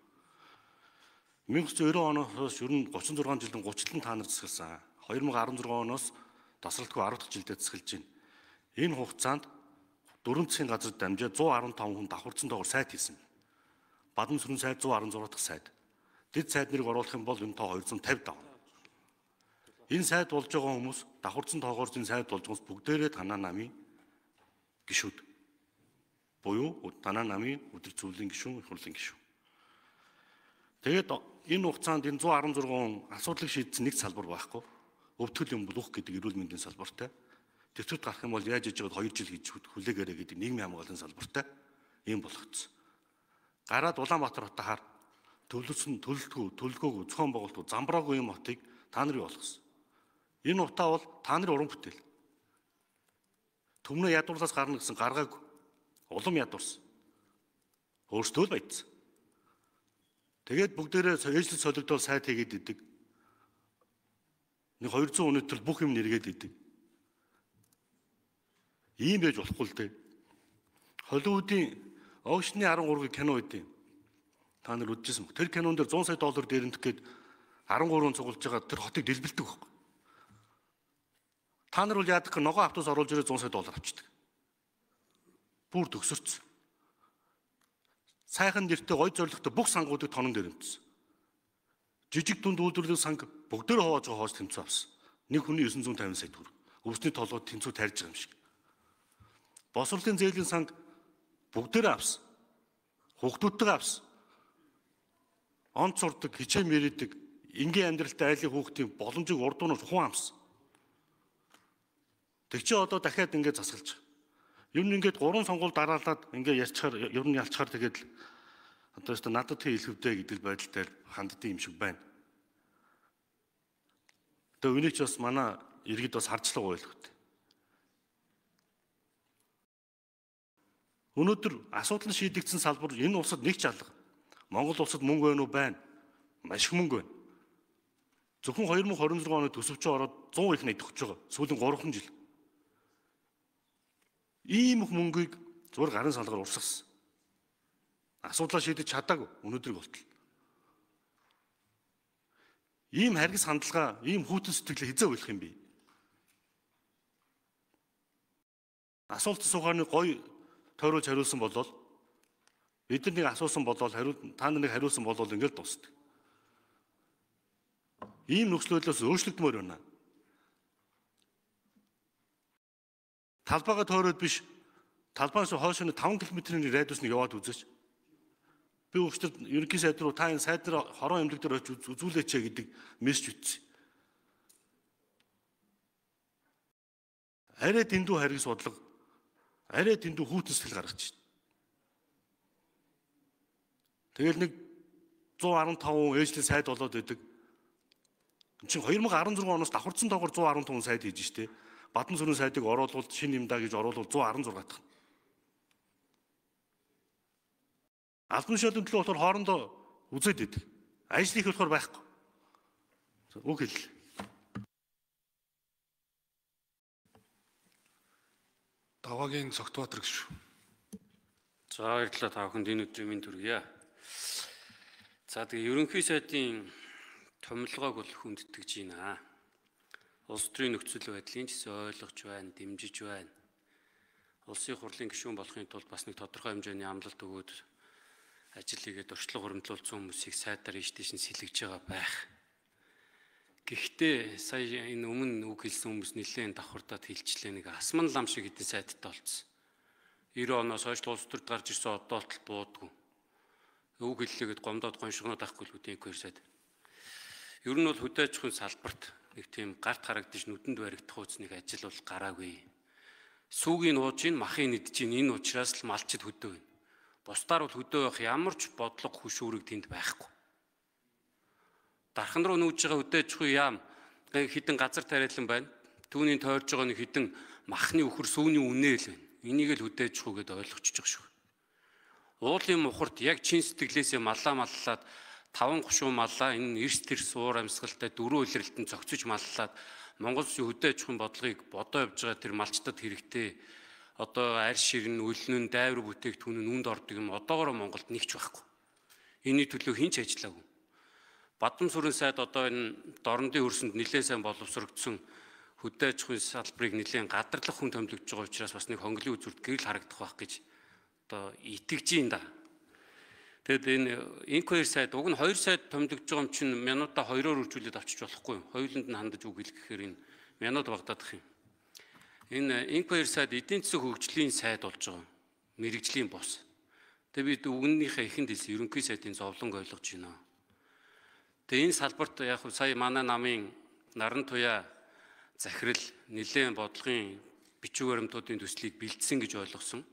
1990 оноос ер нь 36 жилийн 30 та нар засагласан. 2016 оноос тасралтгүй 10 дахь жилдээ засаглаж байна. Энэ хугацаанд 4 засгийн газар дамжаад 115 хүн давхарцсан тоогоор сайд хийсэн. Бадансүрэн сайд 116 дахь сайд. Дэд сайд нэрийг оруулах юм бол энэ тоо 250 давна. Энэ сайд болж байгаа хүмүүс давхарцсан тоогоор энэ сайд болж байгаа хүмүүс бүгдээрээ танаа намын гишүүд. Буюу танаа намын өдөр зөвлөлийн гишүүн, их хурлын гишүүн. Тэгээд энэ хугацаанд энэ 116 хүн асуудлыг шийдсэн нэг салбар байхгүй. Өвтгөл юм бол үх гэдэг эрүүл мэндийн салбартай. Тэвчүүд гарах юм бол яаж иж байгаад 2 жил хийж хүлээгээрэй гэдэг нийгмийн хамгааллын салбартай ийм болгоцсон. Гараад Улаанбаатар хотод хаар төлөвлөсөн төлөлтгүй, төлөлгөөгүй, зохион байгуулалтгүй, замбраагүй юм хотыг та нарын болгосон. Энэ утаа бол та нарын уран бүтээл. Түмнээ ядуурлаас гарна гэсэн гаргаагүй. Улам ядуурсан. Өөрсдөө л баяжсан. Тэгээд бүгдээрээ ээжлэл солигдол сайд хийгээд идэг. Нэг 200 хүний төл бүх юм нэргээд идэг. Ийм байж болохгүй л дээ. Холливуудын Огшны 13-ыг кино өгдөө. Та нар үзчихсэн бүх. Тэр кинон дээр 100 сая доллар дээрэнтэх гээд 13 цуглаж байгаа тэр хотыг дэлбэлдэг байхгүй. Та нар бол яадаг вэ? Ногоон автобус оруулж ирээ 100 сая доллар авчдаг. Бүр төгсөрцөн. Сайхан нэртэй гой зорилготой бүх сангуудыг тонон дээрэмтсэн. Жижиг дунд үйлдвэрлэлийн санг бүгдээр хувааж байгаа хоос тэмцүү авсан. Нэг хүний 950 сая төгрөг. Өвсний толгойд тэмцүү тарьж байгаа юм шиг. Босрлын зээлийн санг бүгдээр авсан. Хүүхдүүдтэйгээ авсан. Онц сурдаг, хичээн мэрийдэг, энгийн амьдралтай айлын хүүхдийн боломжийг урд нь хуан авсан. Тэг чи одоо дахиад ингэ засгалж. Ер нь ингээд 3 сонгуул дараалаад ингээ ярьчихаар ер нь ялчхаар тэгээд л одоо өстө надад тий хэлэвдэ гэдэг байдалтай ханддсан юм шиг байна. Тэгээ үнийг ч бас манай иргэд бас харцлага байлгүй. Өнөөдөр асуудал нь шийдэгдсэн салбар энэ улсад нэг ч алга. Монгол улсад мөнгө байна уу? Байна. Маш их мөнгө байна. Зөвхөн 2026 оны төсөвчөө ороод 100 их нэгдэж байгаа. Сүүлийн 3 жил. Ийм их мөнгийг зүгээр гарын салгаар урсгасан. Асуудлаа шийдэж чадаагүй өнөөдрийг болтол. Ийм харгас хандлага, ийм хүйтэн сэтгэлээ хизээ уйлах юм бэ? Асуулт асуухаар нэг гоё тойруулж хариулсан болол бид нар нэг асуусан болол та нар нэг хариулсан болол ингээл дуусдаг. Ийм нөхцөл байдлаас өөрчлөгдмөр байна. Талбайгаа тойроод биш. Талбайнаас хойш нь 5 км-ийн радиус нэг яваад үзээч. Би өчтөр ерөнхий сайд руу та энэ сайд дээр хорон эмнэлэг дээр очиж үзүүлээч гэдэг мессеж бичсэн. Арай дэндүү харгас бодлого, арай дэндүү хүүтэн сэтгэл гаргаж байна. Тэгэл нэг 115 ээжлийн сайд болоод байдаг. Энд чинь 2016 оноос давхарцсан тоогоор 115 сайд хийж штэ. Бадан сүрэн сайдыг оруулвал шинэ юм да гэж оруулвал 116 дахь. Албан тушаалын төлөө болохоор хоорондоо үзээд идэг. Ажил их болохоор байхгүй. Үг хэллээ. Даваагийн Цогтбаатар гишүүн. За баярлалаа, та бүхэнд энэ өдрийн мэнд хүргье. За тэгээ ерөнхий сайдын томилгоог бол хүндэтгэж байна. Улс төрийн нөхцөл байдлын ч гэсэн ойлгож байна, дэмжиж байна. Улсын хурлын гишүүн болохын тулд бас нэг тодорхой хэмжээний амлалт өгөөд ажил хийгээд туршлага хуримтлуулсан хүмүүсийг сайдаар ийш тийш нь сэлгэж байгаа байх. Гэхдээ сая энэ өмнө үг хэлсэн хүмүүс нэлээд давхардаад хэлчлээ, нэг асман лам шиг хэдэн сайдтай болцсон. 90 оноос хойш улс төрд гарч ирсэн одоо болтол буудаггүй. Үг хэллээгээд гомдоод гоншгоноод авахгүй л үгүй хоёр сайд. Ер нь бол хөдөө аж ахуйн салбарт нэг тийм гарт харагдаж нүдэнд баригдах үз нэг ажил бол гараагүй. Сүүгийн нууж ин махын идэж ин энэ учраас л малчид хөдөө байна. Бусдаар бол хөдөө байх ямар ч бодлого хөшүүрэг тэнд байхгүй. Дархан руу нүүж байгаа хөдөө аж ахуйн яам хідэн газар тариалан байна. Түүний тойрж байгаа нэг хідэн махны үхэр сүүний үнэ л байна. Энийг л хөдөө аж ахуй гэдээ ойлгочихж байгаа шүү. Уулын мухарт яг чин сэтгэлээсээ маллаа маллаад 5 гушуун маллаа энэ эрс тэрс уур амьсгалтай дөрөв улиралтанд зохицож маллаад Монгол Улсын хөдөө аж ахуйн бодлогыг бодоо явж байгаа тэр малчтад хэрэгтэй одоо арь ширн, өлнөн, дайвар бүтээгдэхүүн нь үүнд ордог юм одоогоор Монголд нэг ч байхгүй. Энийний төлөө хэн ч ажиллаагүй. Бадам сүрэн сайд одоо энэ дорнодын хөрсөнд нэлээд сайн боловсрогдсон хөдөө аж ахуйн салбарыг нэлээд гадарлах хүн томилогдож байгаа учраас бас нэг хонглын үзүүрт гэрэл харагдах байх гэж одоо итгэж юм да. Тэгэд энэ инквайр сайд уг нь 2 сайд томилогдож байгаа юм чинь минутаа 2-оор үржүүлээд авчиж болохгүй. Хоёуланд нь хандаж үг хэлэх гэхээр энэ минут багтаадах юм. Энэ инквайр сайд эдийн засаг хөгжлийн сайд болж байгаа. Мэргэжлийн бус. Тэгээ бид үгнийхээ эхэнд хэлсэн ерөнхий сайдын зовлонг ойлгож байна. Тэгээ энэ салбарт яг сая манай намын Наран туяа захирал нэлээд бодлогын бичиг баримтуудын төслийг бэлдсэн гэж ойлгосон.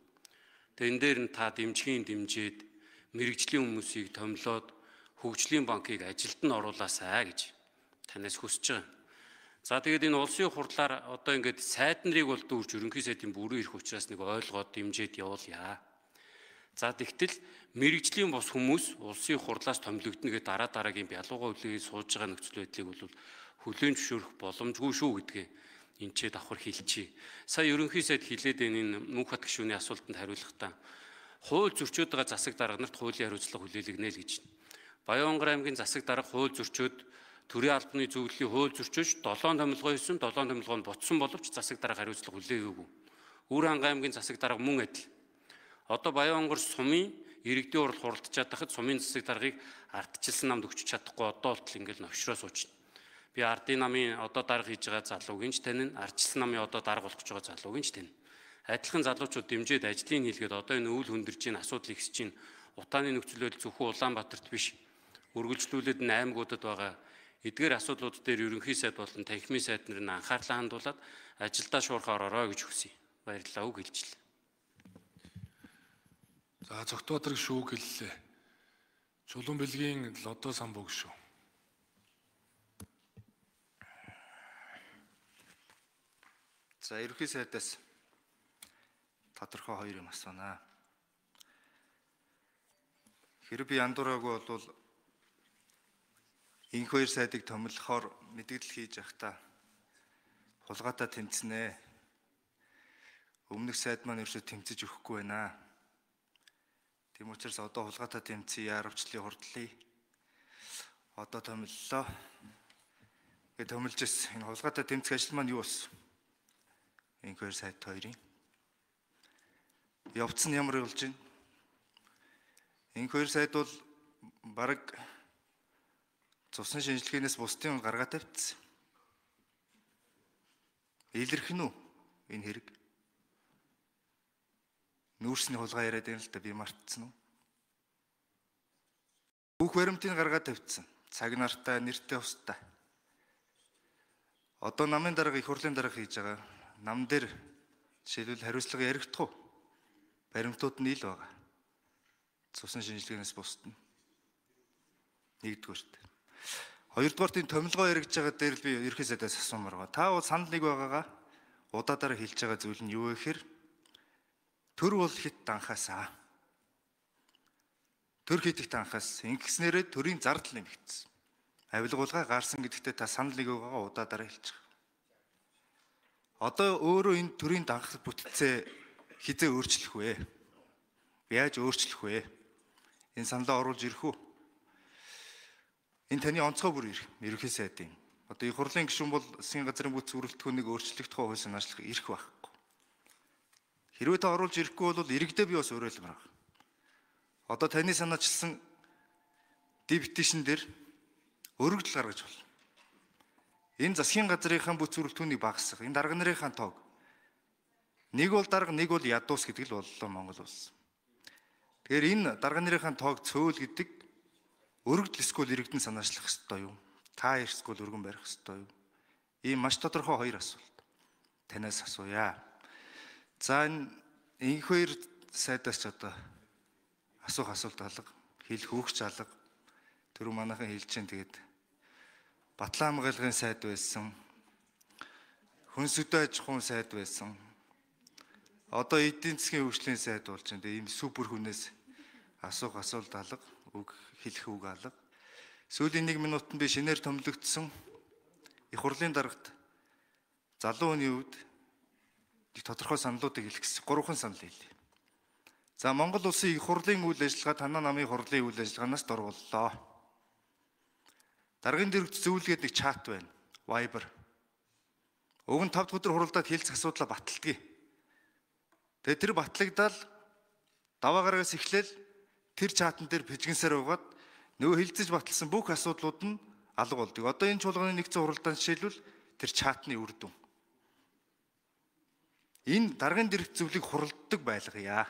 Тэгээ энэ дээр нь та дэмжихийн дэмжиж мэргэжлийн хүмүүсийг томилоод хөгжлийн банкыг ажилд нь оруулаасай гэж танаас хүсэж байгаа. За тэгээд энэ улсын хурлаар одоо ингээд сайд нарыг бол дүүрч ерөнхий сайдын бүрэн ирэх учраас нэг ойлгоод дэмжиж явуулъя. За тэгтэл мэргэжлийн бус хүмүүс улсын хурлаас томилогдно гэдэг дараа дараагийн бялууга үлээ сууж байгаа нөхцөл байдлыг бол хүлээн зөвшөөрөх боломжгүй шүү гэдгээ энэ ч давхар хэлчихье. Сая ерөнхий сайд хилээд энэ Мөнхбат гишүүний асуултанд хариулахдаа хууль зөрчөөд байгаа засаг дарга нарт хуулийн хариуцлага хүлээлгэнэ л гэж. Баян-Онгор аймгийн засаг дарга хууль зөрчөөд төрийн албаны зөвлөлийн хууль зөрчөөж 7 томилгоо хийсэн, 7 томилгоо нь ботсон боловч засаг дарга хариуцлага хүлээгээгүй. Үр хангай аймгийн засаг дарга мөн адил. Одоо Баян-Онгор сумын иргэдийн хурал хуралдаж чадахад сумын засаг даргыг ардчилсан намд өгч чадахгүй одоо болтол ингээл новшроо суучна. Би ардын намын одоо дарга хийж байгаа залууг нь ч танина, ардчилсан намын одоо дарга болох гэж байгаа залууг нь ч танина. Адилхан залуучууд дэмжиж ажлыг хийлгээд одоо энэ өвөл хүндэрж чинь асуудал ихсэж чинь утааны нөхцөл байдал зөвхөн Улаанбаатарт биш үргэлжлүүлээд энэ аймагуудад байгаа эдгээр асуудлууд дээр ерөнхий сайд болон танхимын сайд нар нь анхаарлаа хандуулад ажилдаа шуурхаар ороорой гэж хүсье. Баярлалаа, үг хэлчихлээ. За Цогтбаатар гишүүн үг хэллээ. Чулуун бэлгийн Лодо самбуу гишүүн. За ерөнхий сайдаас тодорхой хоёр юм асуунаа. Хэрэг би андуураагүй бол инх хоёр сайдыг томилохоор мэдгдэл хийж байхдаа хулгайтай тэмцэнэ. Өмнөх сайд маань ерөөсөө тэмцэж өгөхгүй байна. Тийм учраас одоо хулгайтай тэмцээ яаравчлалын хурдлыг одоо томиллоо. Гэ томилж ирсэн. Энэ хулгайтай тэмцэх ажил маань юу болсон? Инх хоёр сайд хоёрын явц нь ямар болж байна? Инх хоёр сайд бол бараг цусан шинжилгээнээс бусдын гаргаа тавьчихсан. Илэрх нь үү энэ хэрэг? Нүүрсний хулгай яриад байна л да, би мартсан уу? Бүх баримтыг гаргаад тавьчихсан. Цаг нартай, нэртэй устай. Одоо намын дарга, их хурлын дарга хийж байгаа. Нам дээр жишээлбэл хариуцлага яригдах уу? Баримтууд нь ил байгаа. Цусан шинжилгээнээс бусдна. Нэгдүгээрт. Хоёрдугаарт энэ томилгоо яригдж байгаа дээр л би ерхий сайдаас асуумаар байгаа. Та бол санал нэг байгаагаа удаадаараа хэлж байгаа зүйл нь юу вэ гэхээр төр бол хит данхаасаа. Төр хит их данхаас ингэснээрээ төрийн зардал нэмэгдсэн. Авилгуулга гарсан гэдэгтээ та санал нэг байгаагаа удаадаараа хэлж байгаа. Одоо өөрөө энэ төрийн данх бүтцээ хизээ өөрчлөх вэ? Яаж өөрчлөх вэ? Энэ саналаа оруулж ирэх үү? Энэ таны онцгой бүр ерөнхий сайдын. Одоо их хурлын гишүүн бол засгийн газрын бүтц бүрэлдэхүүнийг өөрчлөх тухай хууль санаачлах эрх байхгүй. Хэрвээ та оруулж ирэхгүй бол иргэдээ би бас уриалмаар байна. Одоо таны санаачилсан депутейшн дээр өргөдөл гаргаж болно. Энэ засгийн газрынхаа бүтц бүрэлдэхүүнийг багасгах, энэ дарга нарынхаа тоог нэг бол дарга, нэг бол ядуус гэдэг л боллоо Монгол улс. Тэгэхээр энэ дарга нарынхаа тоог цөөл гэдэг өргөдөл эсвэл иргэдэн санаачлах ёстой юу? Та эсвэл өргөн барих ёстой юу? Ийм маш тодорхой хоёр асуулт танаас асууя. За энэ инх хоёр сайдаас ч одоо асуух асуулт алга, хэлэх үгч алга. Түрүү манайхан хэлж чинь тэгээд Батлан хамгаалгын сайд байсан. Хүнсөдөө аж ахуйн сайд байсан. Одоо эдийн засгийн хөгжлийн сайд болж байна. Тэгээд ийм супер хүнээс асуух асуулт алга, үг хэлэх үг алга. Сүүлийн 1 минутанд би шинээр томилогдсон их хурлын даргад залуу хүний хувьд нэг тодорхой саналуудыг хэлэх гэсэн. 3 санал хэлье. За Монгол улсын их хурлын үйл ажиллагаа танай намын хурлын үйл ажиллагаанаас дор боллоо. Даргын дэрэгт зөвлөгөөд нэг чат байна. Viber. Уг нь 5 дахь өдөр хуралдаад хэлцэх асуудлаа баталдгийг. Тэгээ тэр батлагдал даваа гарагаас эхлээл тэр чатан дээр пижгэнсээр угаад нөгөө хилцэж баталсан бүх асуудлууд нь алга болдог. Одоо энэ чуулганы нэгдсэн хуралдаан жишээлбэл тэр чатны үр дүн. Энэ даргын дэрэгт зөвлөг хуралддаг байлгая.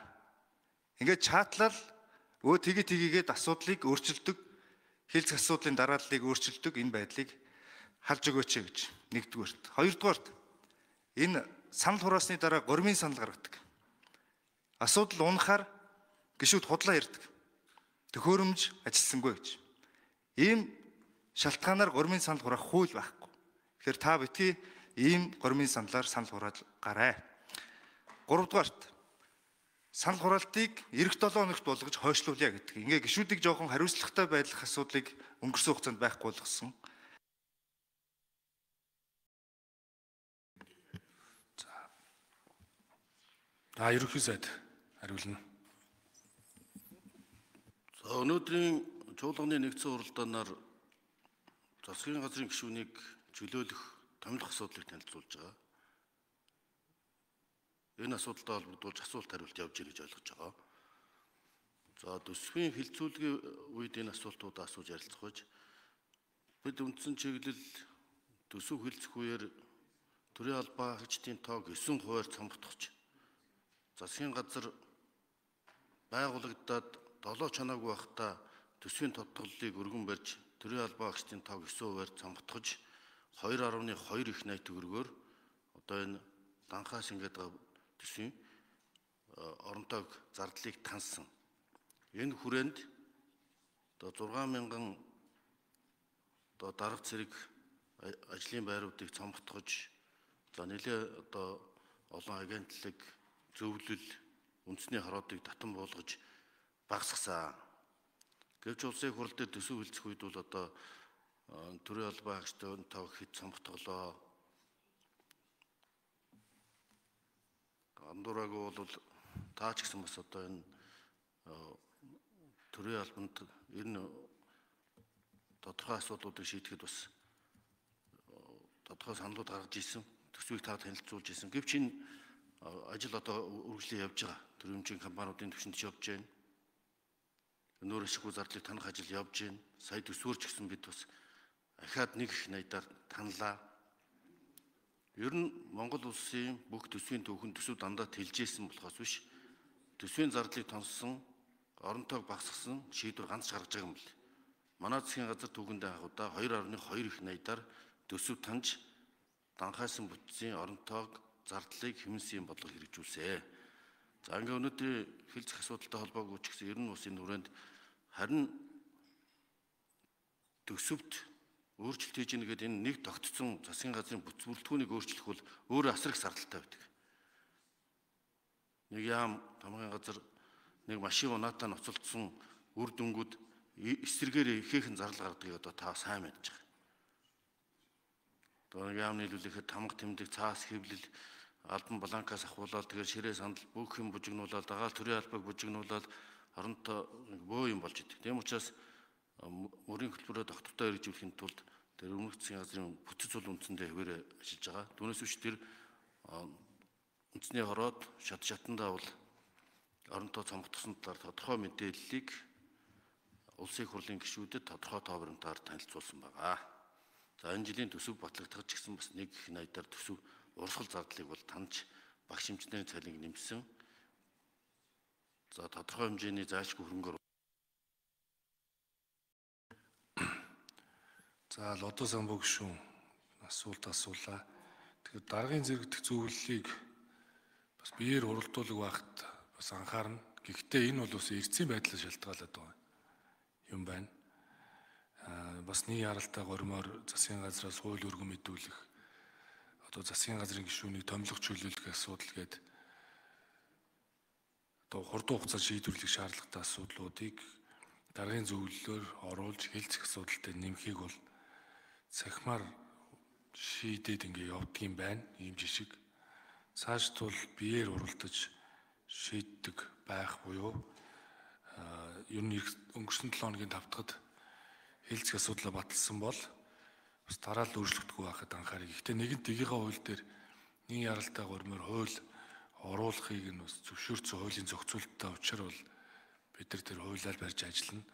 Ингээд чатлал өө тгий тгийгээд асуудлыг өөрчилдөг, хилцэх асуудлын дарааллыг өөрчилдөг энэ байдлыг харж өгөөч гэж нэгдүгээрт. Хоёрдугаарт энэ санал хураасны дараа гормын санал гаргадаг. Асуудал унахаар гишүүд худлаа ярьдаг. Төхөөрөмж ажилласангүй гэж. Ийм шалтгаанаар гормын санал хураах хууль байхгүй. Тэгэхээр та битгий ийм гормын саналаар санал хураал гараа. Гуравдугаарт санал хураалтыг эх 7 хоногт болгож хойшлуулъя гэдэг. Ингээ гишүүдийг жоохон хариуцлагатай байлгах асуудлыг өнгөрсөн хугацаанд байхгүй болгосон. За ерөнхий сайд хариулна. За өнөөдрийн чуулганы нэгдсэн хуралдаанаар засгийн газрын гишүүнийг чөлөөлөх, томилох асуудлыг танилцуулж байгаа. Энэ асуудалтай холбогдуулж асуулт хариулт явж гэнэ гэж ойлгож байгаа. За төсвийн хилцүүлгийн үед энэ асуултуудаа асууж ярилцах байж бид үндсэн чиглэл төсөв хилцэх үеэр төрийн албаа хөгжлийн тоог 9%-аар цомгдохч засгийн газар байгуулагдаад 7 чанаагүй байхдаа төсвийн тодтголыг өргөн барьж төрийн албаа агчдын тоог 9%-аар цомгдохож 2.2 их 80 төгрөгөөр одоо энэ данхаас ингээд байгаа төсвийн оронтойг зардлыг тансан. Энэ хүрээнд одоо 6,000 одоо дарга цэрэг ажлын байруудыг цомгдохож за нэлээ одоо олон агентлаг зөвлөл үндэсний хороодыг татан буулгаж багасгасан. Гэвч улсын их хурл дээр төсөв хилцэх үед бол одоо төрийн албан агчдын тоо хэд цомгдголоо. Андуураагүй бол таа ч гэсэн бас одоо энэ төрийн албанд ер нь тодорхой асуудлуудыг шийдэхэд бас тодорхой саналууд гаргаж ирсэн. Төсвийг та танилцуулж ирсэн. Гэвч энэ ажил одоо үргэлжлэн явж байгаа. Төрийн компаниудын түвшинд ч явж байна. Нүүр ашиггүй зардлыг танах ажил явж байна. Сая төсвөр ч гэсэн бид бас ахаад нэг их найдаар танлаа. Ер нь Монгол улсын бүх төсвийн түүхэн төсөв дандаа тэлжээсэн болохоос биш. Төсвийн зардлыг тонссон, орон тоог багасгасан шийдвэр ганц ч гаргаж байгаа юм бэл. Манай засгийн газар түүхэндээ анх удаа 2.2 их найдаар төсөв таньж данхайсан бүтцийн орон тоог зардлыг хэмнэсэн бодлого хэрэгжүүлсэ. За ингээ өнөөдрийн хэлцэх асуудалтай холбоогүй ч гэсэн ер нь бас энэ хүрээнд харин төсөвт өөрчлөлт хийж ийн гэдэг энэ нэг тогтцсон засгийн газрын бүтэц бүрэлдэхүүнийг өөрчлөх бол өөрөө асар их зардалтай байдаг. Нэг яам тамгын газар нэг машин унаатаа ноцолдсон үр дүнгууд эсрэгээр ихээхэн зардал гардгийг одоо та сайн мэдж байгаа. Одоо нэг яам нийлүүлэхэд тамга тэмдэг цаас хэвлэл албан бланкаас ахуулаад тэгээд ширээ сандал бүх юм бужигнуулаад дагаал төрийн албаг бужигнуулаад оронтой бөө юм болж идэг. Тийм учраас мөрийн хөтөлбөрөө тогтвортой хэрэгжүүлэхийн тулд тэр өмнөх засгийн газрын бүтэц бол үндсэндээ хэвээрээ ажиллаж байгаа. Түүнээс биш тэр үндсний хороод шат шатандаа бол оронтой цомгдсон талаар тодорхой мэдээллийг улсын их хурлын гишүүдэд тодорхой тоо баримтаар танилцуулсан байгаа. За энэ жилийн төсөв батлагдах ч гэсэн бас нэг их найдаар төсөв урсгал зардлыг бол таньж багш хэмжээний цалинг нэмсэн. За тодорхой хэмжээний зайлшгүй хөрөнгөөр. За Лодо самбуу гишүүн асуулт асуулаа. Тэгэхээр даргын зэрэгдэх зөвлөлийг бас биеэр хуралдуулаг байхад бас анхаарна. Гэхдээ энэ бол бас эрдэсийн байдлаас шалтгаалаад байгаа юм байна. Бас нэг яралтай гормоор засгийн газраас хууль өргөн мэдүүлэх, одоо засгийн газрын гишүүнийг томилох чөлөөлөх асуудал гээд одоо хурдан хугацаанд шийдвэрлэх шаардлагатай асуудлуудыг даргын зөвлөлөөр оруулж хэлцэх асуудалтай нэмхийг бол цахимаар шийдээд ингээ явдаг юм байна. Ийм жишг. Цааш тул биеэр уралдаж шийддэг байх буюу ер нь өнгөрсөн 7 хоногийн тавтахад хэлцэх асуудлаа баталсан бол бас дараа л өөрчлөгдөхгүй байхад анхаарыг. Гэхдээ нэгэнт дэгийнхээ хууль дээр нэг яралтай гормоор хууль оруулахыг нь бас зөвшөөрсөн хуулийн зохицуулттай учир бол бид нар тэр хуулиар барьж ажиллана.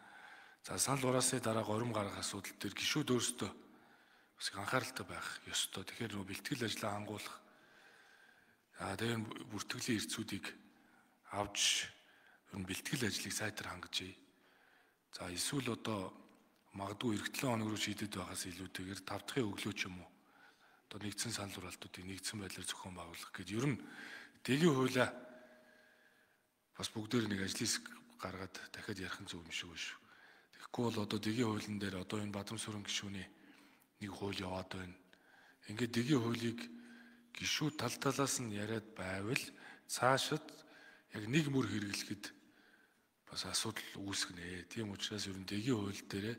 За санал хураасны дараа горим гаргах асуудал дээр гишүүд өөрсдөө бас их анхааралтай байх ёстой. Тэгэхээр нөгөө бэлтгэл ажлаа ангуулах, тэгээ бүртгэлийн эрсүүдийг авч ер нь бэлтгэл ажлыг сайтар хангажээ. За эсвэл одоо магадгүй эх 7 хоног руу шийдэд байхаас илүүтэйгээр 5 дахь өглөө ч юм уу одоо нэгдсэн санал хураалтуудыг нэгдсэн байдлаар зохион байгуулах гэж ер нь дэгийн хуулиа бас бүгдээр нэг ажлын хэсэг гаргаад дахиад ярих нь зөв юм шиг байна шүү. Тэгэхгүй бол одоо дэгийн хуулийн дээр одоо энэ Бадамсүрэн гишүүний нэг хууль яваад байна. Ингээд дэгийн хуулийг гишүүд тал талаас нь яриад байвал цаашид яг нэг мөр хэрэглэхэд бас асуудал үүсгэнэ. Тийм учраас ер нь дэгийн хууль дээр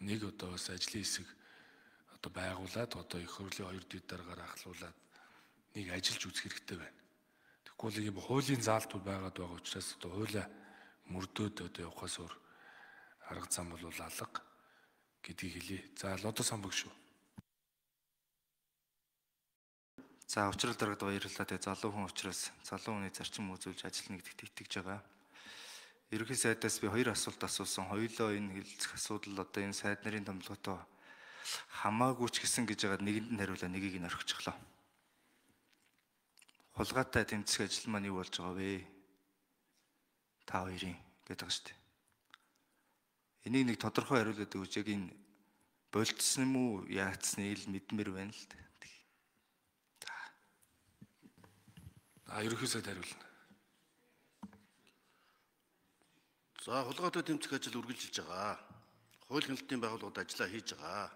нэг одоо бас ажлын хэсэг одоо байгуулад одоо их хурлын хоёр дэд дараагаар ахлуулад нэг ажиллаж үзэх хэрэгтэй байна. Тэгэхгүй бол ийм хуулийн заалтууд байгаад байгаа учраас одоо хуулиа мөрдөөд одоо явахаас өөр арга зам бол алга гэдгийг хэлье. За Лодо самбаг шүү. За учрал даргад баярлалаа. Тэгээ залуу хүн учраас залуу хүний зарчим үзүүлж ажиллана гэдэгт итгэж байгаа. Ерөнхий сайдаас би хоёр асуулт асуусан. Хоёулаа энэ хэлцэх асуудал одоо энэ сайд нарын томилгоотой хамаагүй ч гэсэн гэж байгаад нэгэнд нь хариулаа, нэгийг нь орхичихлоо. Хулгайтай тэмцэх ажил маань юу болж байгаа вэ? Та хоёрын гэдэг байгаа шүү дээ. Энийг нэг тодорхой хариулаад өгөөч. Яг энэ болцсон юм уу, яатсныг л мэдмээр байна л дээ. Ерөнхий сайд хариулна. За хулгайтай тэмцэх ажил үргэлжилж байгаа. Хууль хяналтын байгууллагууд ажиллаа хийж байгаа.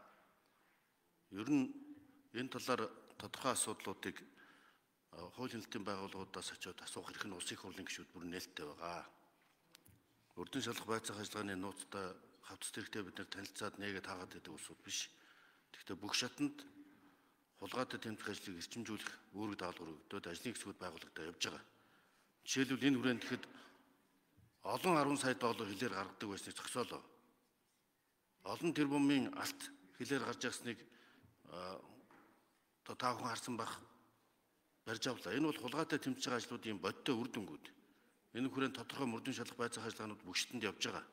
Ер нь энэ талаар тодорхой асуудлуудыг хууль хяналтын байгууллагуудаас очиод асуух хэрэг нь улсын их хурлын гишүүд бүр нээлттэй байгаа. Өрдөн шалах байцаах ажиллагааны нууцтай хавцас хэрэгтэй бид нар танилцаад нээгээ таагаад байдаг улсууд биш. Тэгэхдээ бүх шатанд хулгайтай тэмцэх ажлыг эрчимжүүлэх үүрэг даалгавар өгдөөд ажлын хэсгүүд байгуулагдаа явж байгаа. Жишээлбэл энэ хүрээнд тэгэхэд олон 10 сая доллар хилээр гаргадаг байсныг зогсоолоо. Олон тэрбумын алт хилээр гарч ирснийг одоо та бүхэн харсан байх барьж авлаа. Энэ бол хулгайтай тэмцэж байгаа ажлуудын бодиттой үр дүнгууд. Энэ хүрээнд тодорхой мөрдөн шалах байцаах ажиллагаанууд бүгштэнд явж байгаа.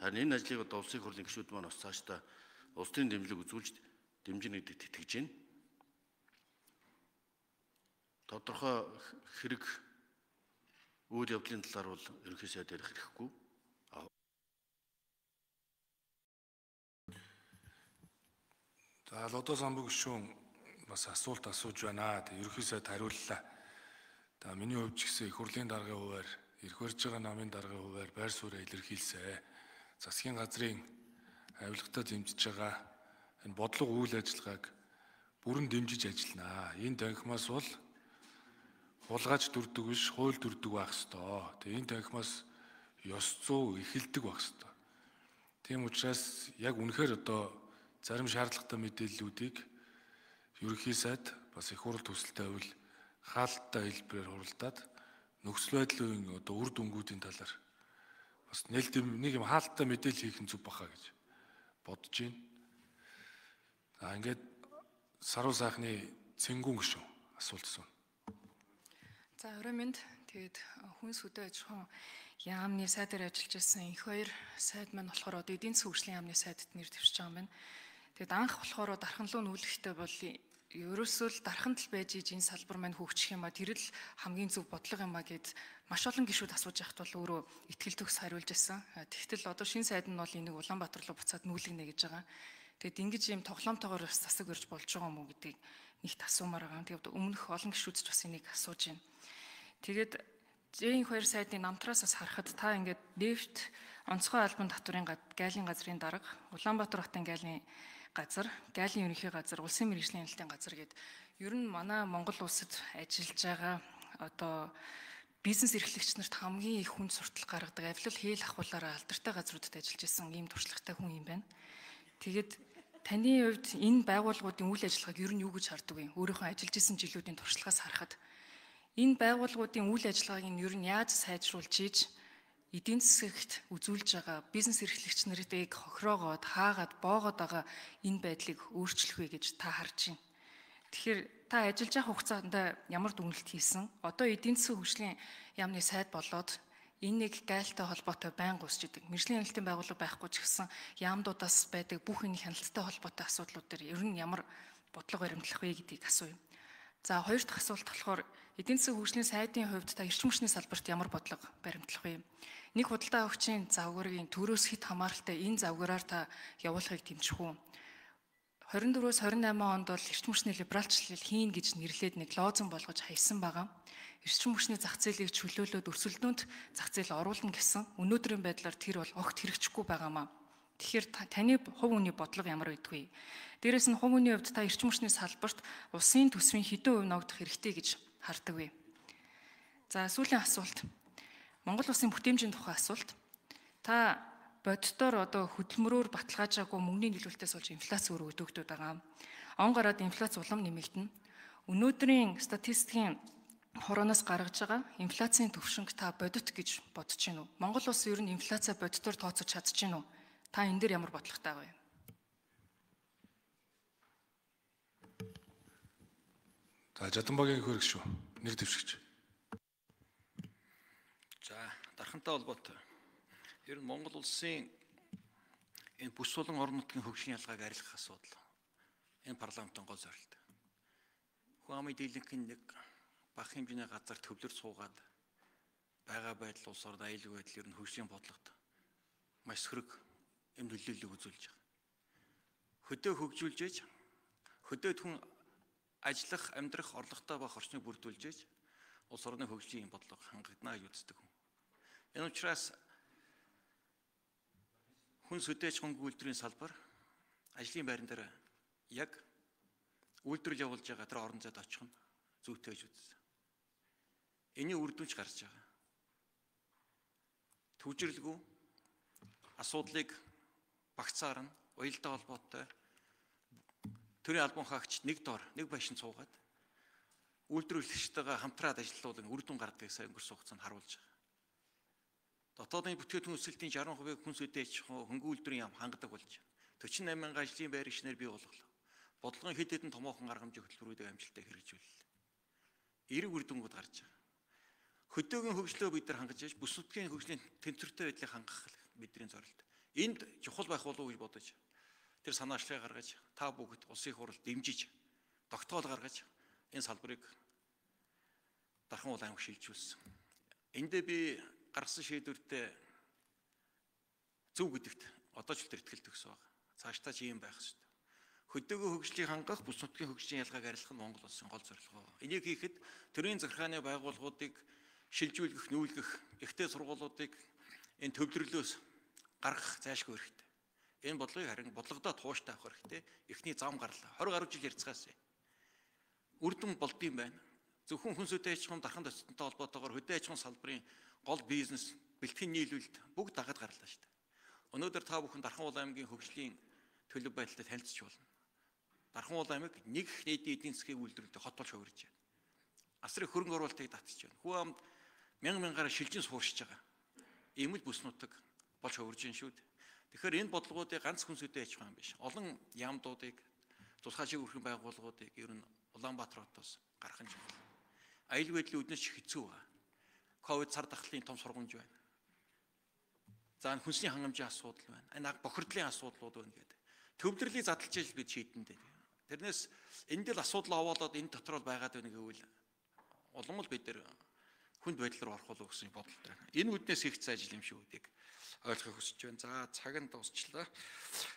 Харин энэ ажлыг одоо улсын хурлын гишүүд маань бас цаашдаа улс төрийн дэмжлэг үзүүлж дэмжинэ гэдэгт итгэж байна. Тодорхой хэрэг Үйл явдлын талаар бол ерөнхий сайд ярих хэрэггүй. За Лодо самбуу гишүүн бас асуулт асууж байна. Тэг ерөнхий сайд хариуллаа. За миний хувьд ч гэсэн их хурлын даргын хуваар, эрх барьж байгаа намын даргын хуваар байр сууриа илэрхийлсэн. Засгийн газрын авилгатай дэмжиж байгаа энэ бодлого үйл ажиллагааг бүрэн дэмжиж ажилланаа. Энэ танхимаас бол хулгайч дүрдэг биш, хууль дүрдэг байх ёстой. Тэгээ энэ танхимаас ёс зүй эхэлдэг байх ёстой. Тийм учраас яг үнэхээр одоо зарим шаардлагатай мэдээллүүдийг ерөнхий сайд бас их хурл төсөлтэй байвал хаалттай хэлбэрээр хуралдаад нөхцөл байдлын одоо үр дүнгуудын талаар бас нэг юм хаалттай мэдээлэл хийх нь зөв баха гэж бодож байна. За ингээд саруу сайхны цэнгүүн гишүүн асуулт асууна. За орой минь тэгээд хүнс хөдөө аж ахуйн яамны сайдаар ажиллаж байсан их хоёр сайд маань болохоор одоо эдийн засгийн хөгжлийн яамны сайдад нэр дэвшиж байгаа юм байна. Тэгээд анх болохоор дархан руу нүүлэхтэй бол ерөөсөө л дарханд л байж иж энэ салбар маань хөгжих юм а, тэр л хамгийн зөв бодлого юм а гэд маш олон гишүүд асууж байхад бол өөрөө итгэл төгс хариулж байсан. Тэгтэл одоо шинэ сайд нь бол энийг Улаанбаатар руу буцаад нүүлгэнэ гэж байгаа. Тэгээд ингэж юм тоглоомтойгоор бас засаг өрж болж байгаа юм уу гэдгийг нэгт асуумаар байгаа. Тэгээд өмнөх олон гишүүд ч бас энийг асууж байна. Тэгээд Зээн хоёр сайдын намтраас бас харахад та ингээд нефт онцгой албан татварын гайлын газрын дарга, Улаанбаатар хотын гайлын газар, гайлын ерөнхий газар, улсын мэргэжлийн хяналтын газар гээд ер нь манай Монгол улсад ажиллаж байгаа одоо бизнес эрхлэгч нарт хамгийн их хүнд суртал гаргадаг, авилал хээл ахуулаараа алдартай газруудад ажиллаж исэн ийм туршлагатай хүн юм байна. Тэгээд таны хувьд энэ байгууллагуудын үйл ажиллагааг ер нь юу гэж хардаг вэ? Өөрийнхөө ажиллаж исэн жилүүдийн туршлагаас харахад энэ байгууллагуудын үйл ажиллагааг нь ер нь яаж сайжруулж ийж эдийн засагт үзүүлж байгаа бизнес эрхлэгч нарыг хохироогоод, хаагаад, боогод байгаа энэ байдлыг өөрчлөх вэ гэж та харж байна. Тэгэхээр та ажиллаж байгаа хугацаанд ямар дүгнэлт хийсэн? Одоо эдийн засгийн хөгжлийн яамны сайд болоод энэ нэг гайлтай холбоотой байнга үүсч идэг. Мэргэжлийн хяналтын байгууллага байхгүй ч гэсэн яамдуудаас байдаг бүх энэ хяналттай холбоотой асуудлууд дээр ер нь ямар бодлого баримтлах вэ гэдгийг асууя. За хоёр дахь асуулт болохоор эдийн засгийн хөгжлийн сайдын хувьд та эрчим хүчний салбарт ямар бодлого баримтлах вэ? Нэг худалдаа авахчийн загварын төрөөс хэд хамааралтай энэ загвараар та явуулахыг дэмжих үү? 24-өөс 28 онд бол эрчим хүчний либералчлал хийн гэж нэрлээд нэг лозунг болгож хайсан байгаа. Эрчим хүчний зах зээлийг чөлөөлөөд өрсөлдөөнд зах зээл оруулна гэсэн. Өнөөдрийн байдлаар тэр бол огт хэрэгжихгүй байгаамаа. Тэгэхээр таны хувь хүний бодлого ямар байдгүй? Дээрээс нь хувь хүний хувьд та эрчим хүчний салбарт улсын төсвийн хэдэн хувь ногдох хэрэгтэй гэж хардаг вэ? За сүүлийн асуулт. Монгол улсын бүтээмжийн тухай асуулт. Та боддоор одоо хөдөлмөрөөр баталгаажаагүй мөнгөний нийлүүлэлтээс болж инфляц өргөдөгдөд байгаа. Он гараад инфляц улам нэмэгдэнэ. Өнөөдрийн статистикийн хорооноос гаргаж байгаа инфляцийн түвшинг та бодит гэж бодож байна уу? Монгол улс ер нь инфляцаа бодитоор тооцож чадж байна уу? Та энэ дээр ямар бодлоготой вэ? За Жаданбагийн хөрг шүү. Нэр дэвшигч. За дархантай холбоотой. Ер нь Монгол улсын энэ бүс болон орон нутгийн хөгжлийн ялгааг арилгах асуудал энэ парламентын гол зорилт. Хүн амын дийлэнх нь нэг бага хэмжээний газар төвлөр суугаад байгаа байдал улс орн аюулгүй байдал ер нь хөгжлийн бодлогод маш сөрөг юм нөлөөллийг үзүүлж байгаа. Хөдөө хөгжүүлж ээж хөдөөд хүн ажиллах, амьдрах, орлоготой байх орчныг бүрдүүлж ээж улс орны хөгжлийн бодлого хангагдана гэж үздэг хүн. Энэ учраас хүн сөдөөч хөнгө үйлдвэрийн салбар ажлын байран дээр яг үйлдвэрлэл явуулж байгаа тэр орон зайд очих нь зүйтэй гэж үзсэн. Энийн үр дүнч гарч байгаа. Төвжирлгүй асуудлыг багцаар нь уялдаа холбоотой төрийн албан хаагч нэг дор нэг байшин цуугаад үйлдвэрлэгчтэйгээ хамтраад ажиллаулан үр дүн гардгийг сая өнгөрсөн хугацаанд харуулж байгаа. Дотоодын бүтээгдэхүүн өсөлтийн 60%-ийг хүн сөдөөч хөнгөн үйлдвэрийн яам хангадаг болж байна. 48 мянган ажлын байр шинээр бий болголоо. Бодлогын хэд хэдэн томоохон арга хэмжээ хөтөлбөрүүдийг амжилттай хэрэгжүүллээ. Эерэг үр дүнгууд гарч байгаа. Хөдөөгийн хөгжлөө бид нар хангаж яж бүс нутгийн хөгжлийн тэнцвэртэй байдлыг хангах бидний зорилт. Энд чухал байх болов уу гэж бодож тэр санаачлалыг гаргаж та бүгд улсын хурал дэмжиж тогтоол гаргаж энэ салбарыг Дархан уул аймаг шилжүүлсэн. Эндээ би гаргасан шийдвэртээ зөв гэдэгт одоо ч л итгэл төгс байгаа. Цаашдаа ч ийм байх ёстой. Хөдөөгөө хөгжлийг хангах, бүс нутгийн хөгжлийн ялгааг арилгах нь Монгол улсын гол зорилго. Энийг хийхэд төрийн захиргааны байгууллагуудыг шилжүүлэх, нүүлгэх, ихтэй сургуулиудыг энэ төвлөрлөөс гаргах зайлшгүй хэрэгтэй. Энэ бодлогыг харин бодлогодоо тууштай авах хэрэгтэй. Эхний зам гарлаа. 20 гаруй жил ярьцгаасан. Үр дүн болдгийм байна. Зөвхөн хүнс хөдөө аж ахуйн дархан төсөлтөнтэй холбоотойгоор хөдөө аж ахуйн салбарын гол бизнес, бэлтгэн нийлүүлэлт бүгд дагаад гарлаа шүү дээ. Өнөөдөр та бүхэн Дархан уул аймгийн хөгжлийн төлөв байдалтай танилцж болно. Дархан уул аймаг нэг их нийтийн эдийн засгийг үйлдвэрлэдэг хот болж хувирж байна. Асар их хөрөнгө оруулалтыг татж байна. Хүн амд мянга мянгаар шилжин сууршиж байгаа. Ийм л бүс нутаг болж хувирж байна шүү дээ. Тэгэхээр энэ бодлогоодыг ганц хүнс хөдөө аж ахуй юм биш. Олон яамдуудыг, тусгай чиг үүрхэн байгууллагуудыг ер нь Улаанбаатар хотоос гаргах нь чухал. Аюулгүй байдлын үүднээс ч хэцүү байгаа. Ковид цар тахлын том сургамж байна. За хүнсний хангамжийн асуудал байна. Энэ бохирдлын асуудлууд байна гэдэг. Төвлөрлийг задлж ижил бид шийдэн дээ. Тэрнээс энд л асуудал овоолоод энэ дотор л байгаад байна гэвэл улам л бид нэр хүнд байдал руу орох болов гэсэн бодолтой байна. Энэ үүднээс их ажил юм шүү гэдгийг ойлгохыг хүсэж байна. За цаг нь дуусчлаа.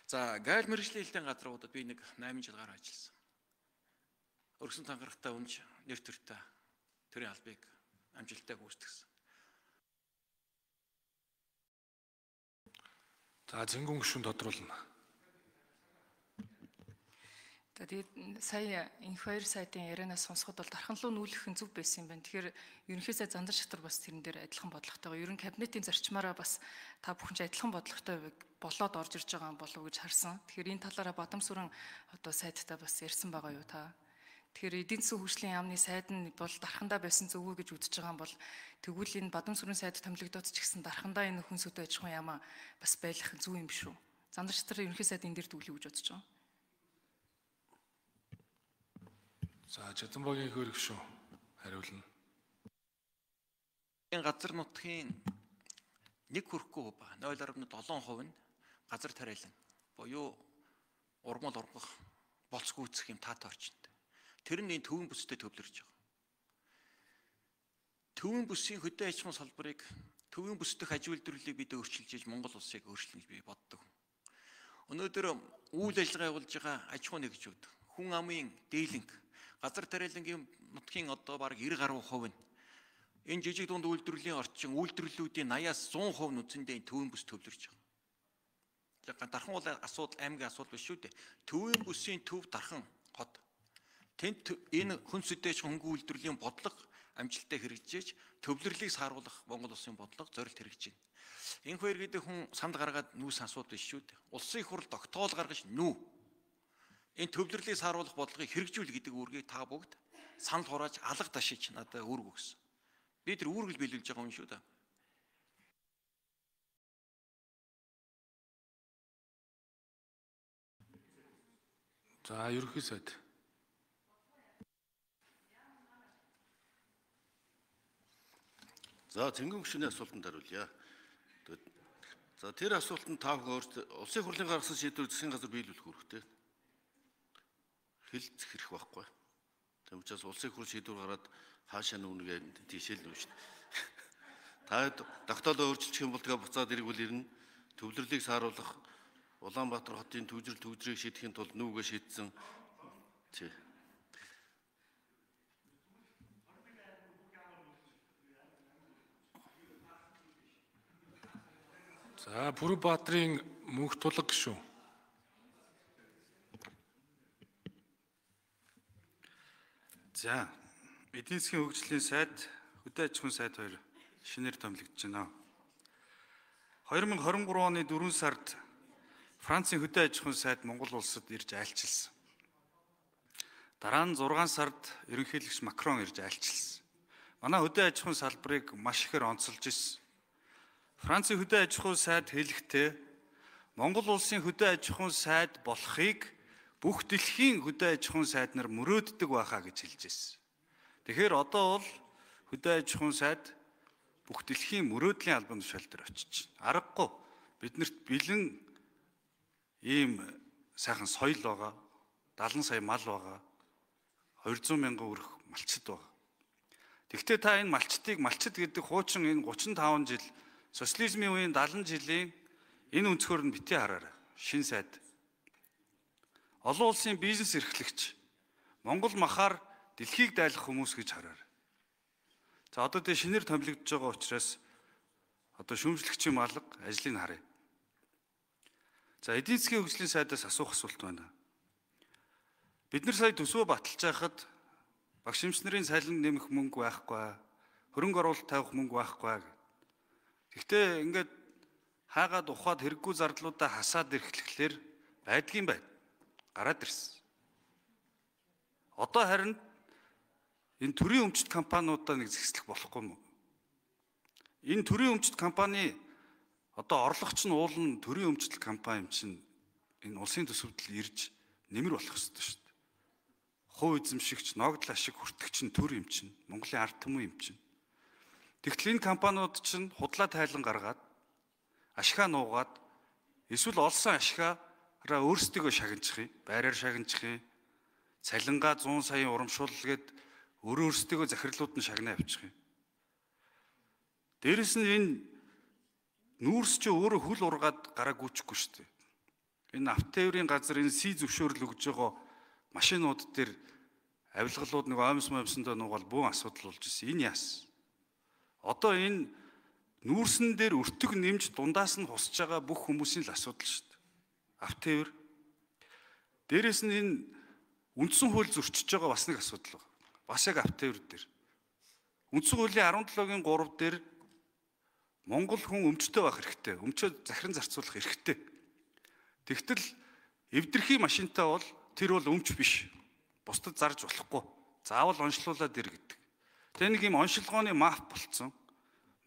За гайл мэргэжлийн хэлтийн газруудад би нэг 8 жил гаруй ажилласан. Өргөсөн тангарагтай үнж нэр төртэй төрийн албыг амжилттай гүйцэтгсэн. За зэнгүүн гишүүн тодруулна. За тэгээд сая инх хоёр сайдын ярианаас сонсоход бол дархан руу нүүлэх нь зөв байсан юм байна. Тэгэхээр ерөнхий сайд Зандар шатар бас тэрэн дээр адилхан бодлоготойгоо ер нь кабинетын зарчмаараа бас та бүхэн ч адилхан бодлоготой болоод орж ирж байгаа юм болов уу гэж харсан. Тэгэхээр энэ талаараа Бадамсүрэн одоо сайдтай бас ярьсан байгаа юу та? Тэгэхээр эдийн засгийн хөгжлийн яамны сайд нь бол дархандаа байсан зөв үү гэж үзэж байгаа юм бол тэгвэл энэ Бадамсүрэн сайд томилогдоод ч гэсэн дархандаа энэ хүнс хөдөө аж ахуйн яамаа бас байлгах зөв юм биш үү? Зандар шатар ерөнхий сайд энэ дээр дүглээ гэж бодож байгаа. За Чаданбагийн хөрөг шүү хариулна. Энэ газар нутгийн нэг хүрэхгүй ба 0.7% нь газар тариалан буюу урмал ургах болц гүйцэх юм таатай орчинд. Тэр нь энэ төвийн бүстэй төвлөрч байгаа. Төвийн бүсийн хөдөө аж ахуйн салбарыг төвийн бүс дэх аж үйлдвэрлэлийг бид өөрчилж иж Монгол улсыг өөрчилнө гэж би боддог. Өнөөдөр үйл ажиллагаа явуулж байгаа аж ахуйн нэгжүүд, хүн амын дийлэнх газар тариалангийн нутгийн одоо бараг 90 гаруй хувь нь энэ жижиг дунд үйлдвэрлэлийн орчин үйлдвэрлэлүүдийн 80-аас 100% нь үндсэндээ төвийн бүс төвлөрч байгаа. Дархан уул асуудал аймгийн асуудал биш шүү дээ. Төвийн бүсийн төв дархан хот. Тэнд энэ хүнс хөдөөж хөнгөн үйлдвэрлэлийн бодлого амжилттай хэрэгжиж төвлөрлийг сааруулах Монгол улсын бодлого зорилт хэрэгжиж байна. Энэ хоёр гэдэг хүн санд гаргаад нүүс асуудал биш шүү дээ. Улсын их хурл тогтоол гаргаж нүү. Энэ төвлөрлийг сааруулах бодлогыг хэрэгжүүл гэдэг үүргийг та бүгд санал хурааж алга дашиж надад үүрэг өгсөн. Би тэр үүрэг л биелүүлж байгаа юм шүү дээ. За ерөнхий сайд. За цэнгэн гишүүний асуултанд хариулъя. За тэр асуултанд та бүхэн өөрсдөө улсын хурлын гаргасан шийдвэр засгийн газар биелүүлэх үүрэгтэй. Хэл зэхрэх байхгүй. Тийм учраас улсын их хурл шийдвэр гараад хаашаа нүнгээ тийшээ л нүүшнэ. Та тогтоолоо өөрчилчих юм бол тэгээ буцаад эргүүл ирнэ. Төвлөрлийг сааруулах Улаанбаатар хотын төвжирэл төвжрийг шийдэхин тулд нүүгээ шийдсэн. Тий. За Бүрэн Баатрын мөнх тулга гишүүн. За эдийн засгийн хөгжлийн сайд, хөдөө аж ахуйн сайд хоёр шинээр томилогдож байна. 2023 оны 4 сард Францын хөдөө аж ахуйн сайд Монгол улсад ирж айлчилсан. Дараа нь 6 сард ерөнхийлөгч Макрон ирж айлчилсан. Манай хөдөө аж ахуйн салбарыг маш ихээр онцолж ирсэн. Францын хөдөө аж ахуйн сайд хэлэхдээ Монгол улсын хөдөө аж ахуйн сайд болохыг бүх дэлхийн хөдөө аж ахуйн сайд нар мөрөөддөг байхаа гэж хэлж ирсэн. Тэгэхээр одоо бол хөдөө аж ахуйн сайд бүх дэлхийн мөрөөдлийн албан тушаал дээр очиж байна. Аргагүй биднэрт бэлэн ийм сайхан соёл байгаа, 70 сая мал байгаа, 200 мянган өрх малчид байгаа. Гэхдээ та энэ малчдыг малчд гэдэг хуучин энэ 35 жил социализмын үеийн 70 жилийн энэ өнцгөр нь битгий хараарай. Шин сайд. Олон улсын бизнес эрхлэгч Монгол махаар дэлхийг дайлах хүмүүс гэж хараарай. За одоо тэ шинээр томилогдож байгаа учраас одоо шүүмжлэгчийн малга ажлыг харъя. За эдийн засгийн хөгжлийн сайдаас асуух асуулт байна. Бид нар сая төсвөө баталж байхад багш эмч нарын цалин нэмэх мөнгө байхгүй, хөрөнгө оруулалт тавих мөнгө байхгүй. Гэхдээ ингээд хаагаад ухаад хэрэггүй зардлуудаа хасаад ирэхлэхлээр байдгийн байна. Гараад ирсэн. Одоо харин энэ төрийн өмчт компаниудаа нэг зэгслэх болохгүй юм уу? Энэ төрийн өмчт компани одоо орлогч нь уул нь төрийн өмчтөл компани юм чинь энэ улсын төсөвдөл ирж нэмэр болох ёстой шүү дээ. Хувь эзэмшигч, ногдол ашиг хүртэгч нь төр юм чинь, Монголын ард түмэн юм чинь. Тэгтэл энэ компаниуд чинь худлаа тайлан гаргаад ашгаа нуугаад эсвэл олсон ашгаараа өөрсдийгөө шагнчих юм, байраар шагнчих юм, цалингаа 100 саяын урамшуулал гээд өөрсдийгөө захирлууд нь шагнаа явчих юм. Дээрэс нь энэ нүүрс чи өөрөө хөл ургаад гараа гүйчихгүй шүү дээ. Энэ автотээврийн газар энэ си зөвшөөрөл өгж байгаа машинууд дээр авилгалууд нэг оймс момсондоо нуугаал бүүн асуудал болж ирсэн. Энэ яас. Одоо энэ нүүрсэн дээр өртөг нэмж дундаас нь хусж байгаа бүх хүмүүсийн л асуудал шүү дээ. Автотээвэр. Дээрэс нь энэ үндсэн хууль зөрчиж байгаа бас нэг асуудал байна. Бас яг автотээвэр дээр. Үндсэн хуулийн 17-гийн 3 дээр Монгол хүн өмчтэй байх хэрэгтэй. Өмчөө захиран зарцуулах хэрэгтэй. Тэгтэл эвдэрхий машинтай бол тэр бол өмч биш. Бусдад зарж болохгүй. Заавал онцлуулаад ир гэдэг. Тэгээ нэг юм онцлогооны маф болцсон.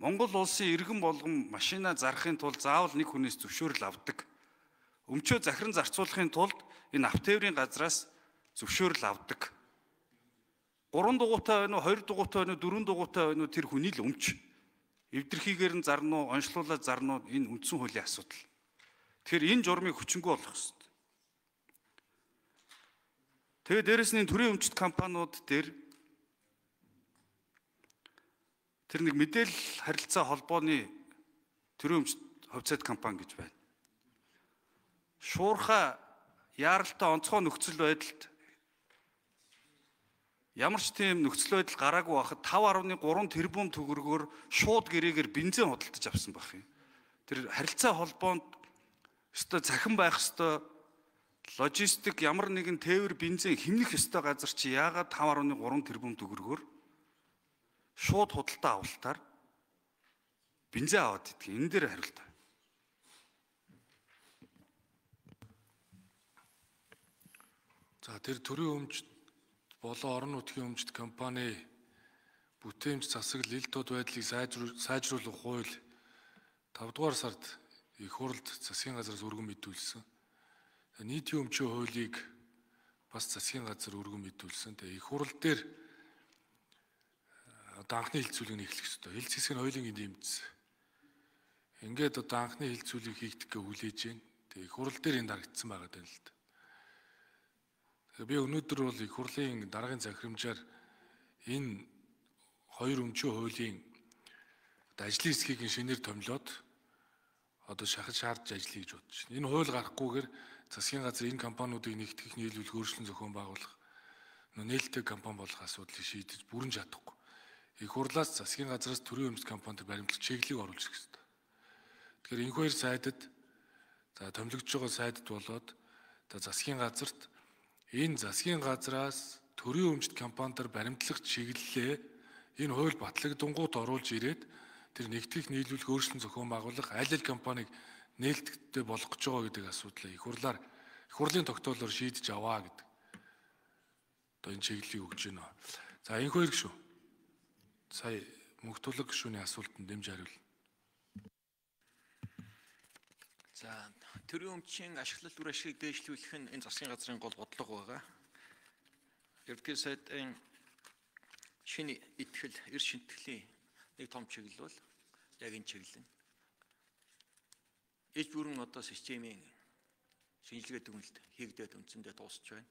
Монгол улсын иргэн болгон машина зарахын тулд заавал нэг хүнээс зөвшөөрөл авдаг. Өмчөө захиран зарцуулахын тулд энэ автотээврийн газраас зөвшөөрөл авдаг. 3 дугуйтай байна уу, 2 дугуйтай байна уу, 4 дугуйтай байна уу тэр хүний л өмч. Эвдэрхийгээр нь зарна уу, онцлуулаад зарна уу энэ үндсэн хуулийн асуудал. Тэгэхээр энэ журмыг хүчингү болгох ёстой. Тэгээ дээрэс нь төрийн өмчт компаниуд дээр тэр нэг мэдээлэл харилцаа холбооны төрийн өмчт хувьцаат компани гэж байна. Шуурхай яаралтай онцгой нөхцөл байдалд ямар ч тийм нөхцөл байдал гараагүй байхад 5.3 тэрбум төгрөгөөр шууд гэрээгээр бензин худалдаж авсан байх юм. Тэр харилцаа холбоонд өстой цахим байх өстой логистик ямар нэгэн тээвэр бензин хэмнэх өстой газар чи яагаад 5.3 тэрбум төгрөгөөр шууд худалдаа авалтаар бензин аваад идэх. Энэ дээр хариулт. За тэр төрийн өмчт болон орон нутгийн өмчт компани бүтээмж засаглал ил тод байдлыг сайжруулах хууль 5 дугаар сард их хурлд засгийн газраас өргөн мэдүүлсэн. Нийтийн өмчийн хуулийг бас засгийн газар өргөн мэдүүлсэн. Тэгээ их хурл дээр одоо анхны хилцүүлэг нь эхлэх ёстой. Хилцэх хэсэг нь хоёулангийн дэмжсэн. Ингээд одоо анхны хилцүүлгийг хийгдэх гэж хүлээж байна. Тэгээ их хурл дээр энэ дарагдсан байгаа даа л да. Тэгээ би өнөөдөр бол их хурлын даргын захирамжаар энэ хоёр өмчийн хуулийн одоо ажлын хэсгийг шинээр томилоод одоо шахаж шаардж ажиллая гэж бодож байна. Энэ хууль гарахгүйгээр засгийн газар энэ компаниудыг нэгтгэх, нийлүүлэх, өөрчлөн зохион байгуулах, нээлттэй компани болох асуудлыг шийдэж бүрэн чадахгүй. Их хурлаас засгийн газраас төрийн өмч компанид баримтлах чиглэлийг оруулж ирэх ёстой. Тэгэхээр энэ хоёр сайдад за томилогдож байгаа сайдад болоод за засгийн газарт энэ засгийн газраас төрийн өмчт компанидаар баримтлах чиглэлээ энэ хууль батлагдангууд оруулж ирээд тэр нэгтгэх, нийлүүлэх, өөрчлөн зохион байгуулах аль аль компанийг нээлттэй болгох гэж байгаа гэдэг асуудлыг их хурлаар их хурлын тогтоолоор шийдэж аваа гэдэг. Одоо энэ чиглэлийг өгч байна. За энэ хоёр гишүүн. Сая Мөнхтүлэг гишүүний асуултанд дэмж хариулна. За төрийн өмчийн ашиглалт үр ашигыг дээшлүүлэх нь энэ засгийн газрын гол бодлого байгаа. Ерөнхий сайдын шинэ итгэл, эр шинтгэлийн нэг том чиглэл бол яг энэ чиглэл нь. Иж бүрэн одоо системийн шинжилгээ дүгнэлт хийгдээд үндсэндээ дуусч байна.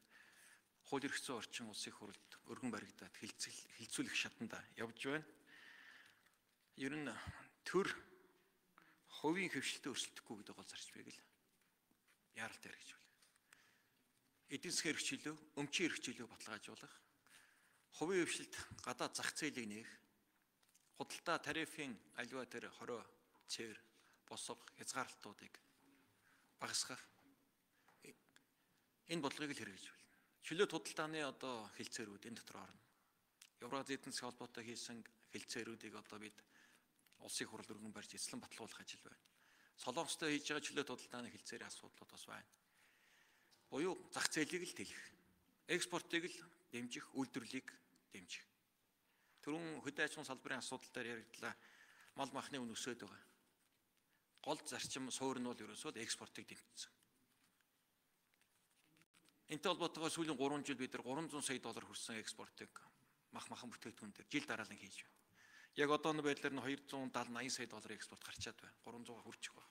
Хууль эрх зүйн орчин улсын хурлд өргөн баригдаад хилцүүлэх шатанд явж байна. Ер нь төр хувийн хэвшилтэд өрсөлдөхгүй гэдэг гол зарчмыг л яаралтай хэрэгжүүлэх. Эдийн засгийн эрх чөлөө, өмчийн эрх чөлөө баталгаажуулах, хувийн хэвшилт гадаад зах зээлийг нээх, худалдаа тарифын аливаа тэр хорой, цээр, босго, хязгаарлалтуудыг багасгах энэ бодлогыг л хэрэгжүүлнэ. Чөлөөт худалдааны одоо хэлцээрүүд энэ дотор орно. Еврази эдийн засгийн холбоотой хийсэн хэлцээрүүдийг одоо бид улсын хурал өргөн барьж эзлэн батлуулах ажил байна. Солонгостой хийж байгаа чөлөөт худалдааны хэлцээрийн асуудлууд бас байна. Буюу зах зээлийг л тэлэх, экспортыг л дэмжих, үйлдвэрлэлийг дэмжих. Түрүүн хөдөө аж ахуйн салбарын асуудал дээр яригдлаа. Мал махны үн өсөөд байгаа. Гол зарчим суурь нь бол ерөөсөө экспортыг дэмжсэн. Энтэй холбоотойгоор сүүлийн 3 жил бид нар 300 сая доллар хүрсэн экспортыг мах махан бүтээгдэхүүн дээр жил дараалан хийж байна. Яг одооны байдлаар нь 270 80 сая долларын экспорт гарчаад байна. 300-га хүрчих байх.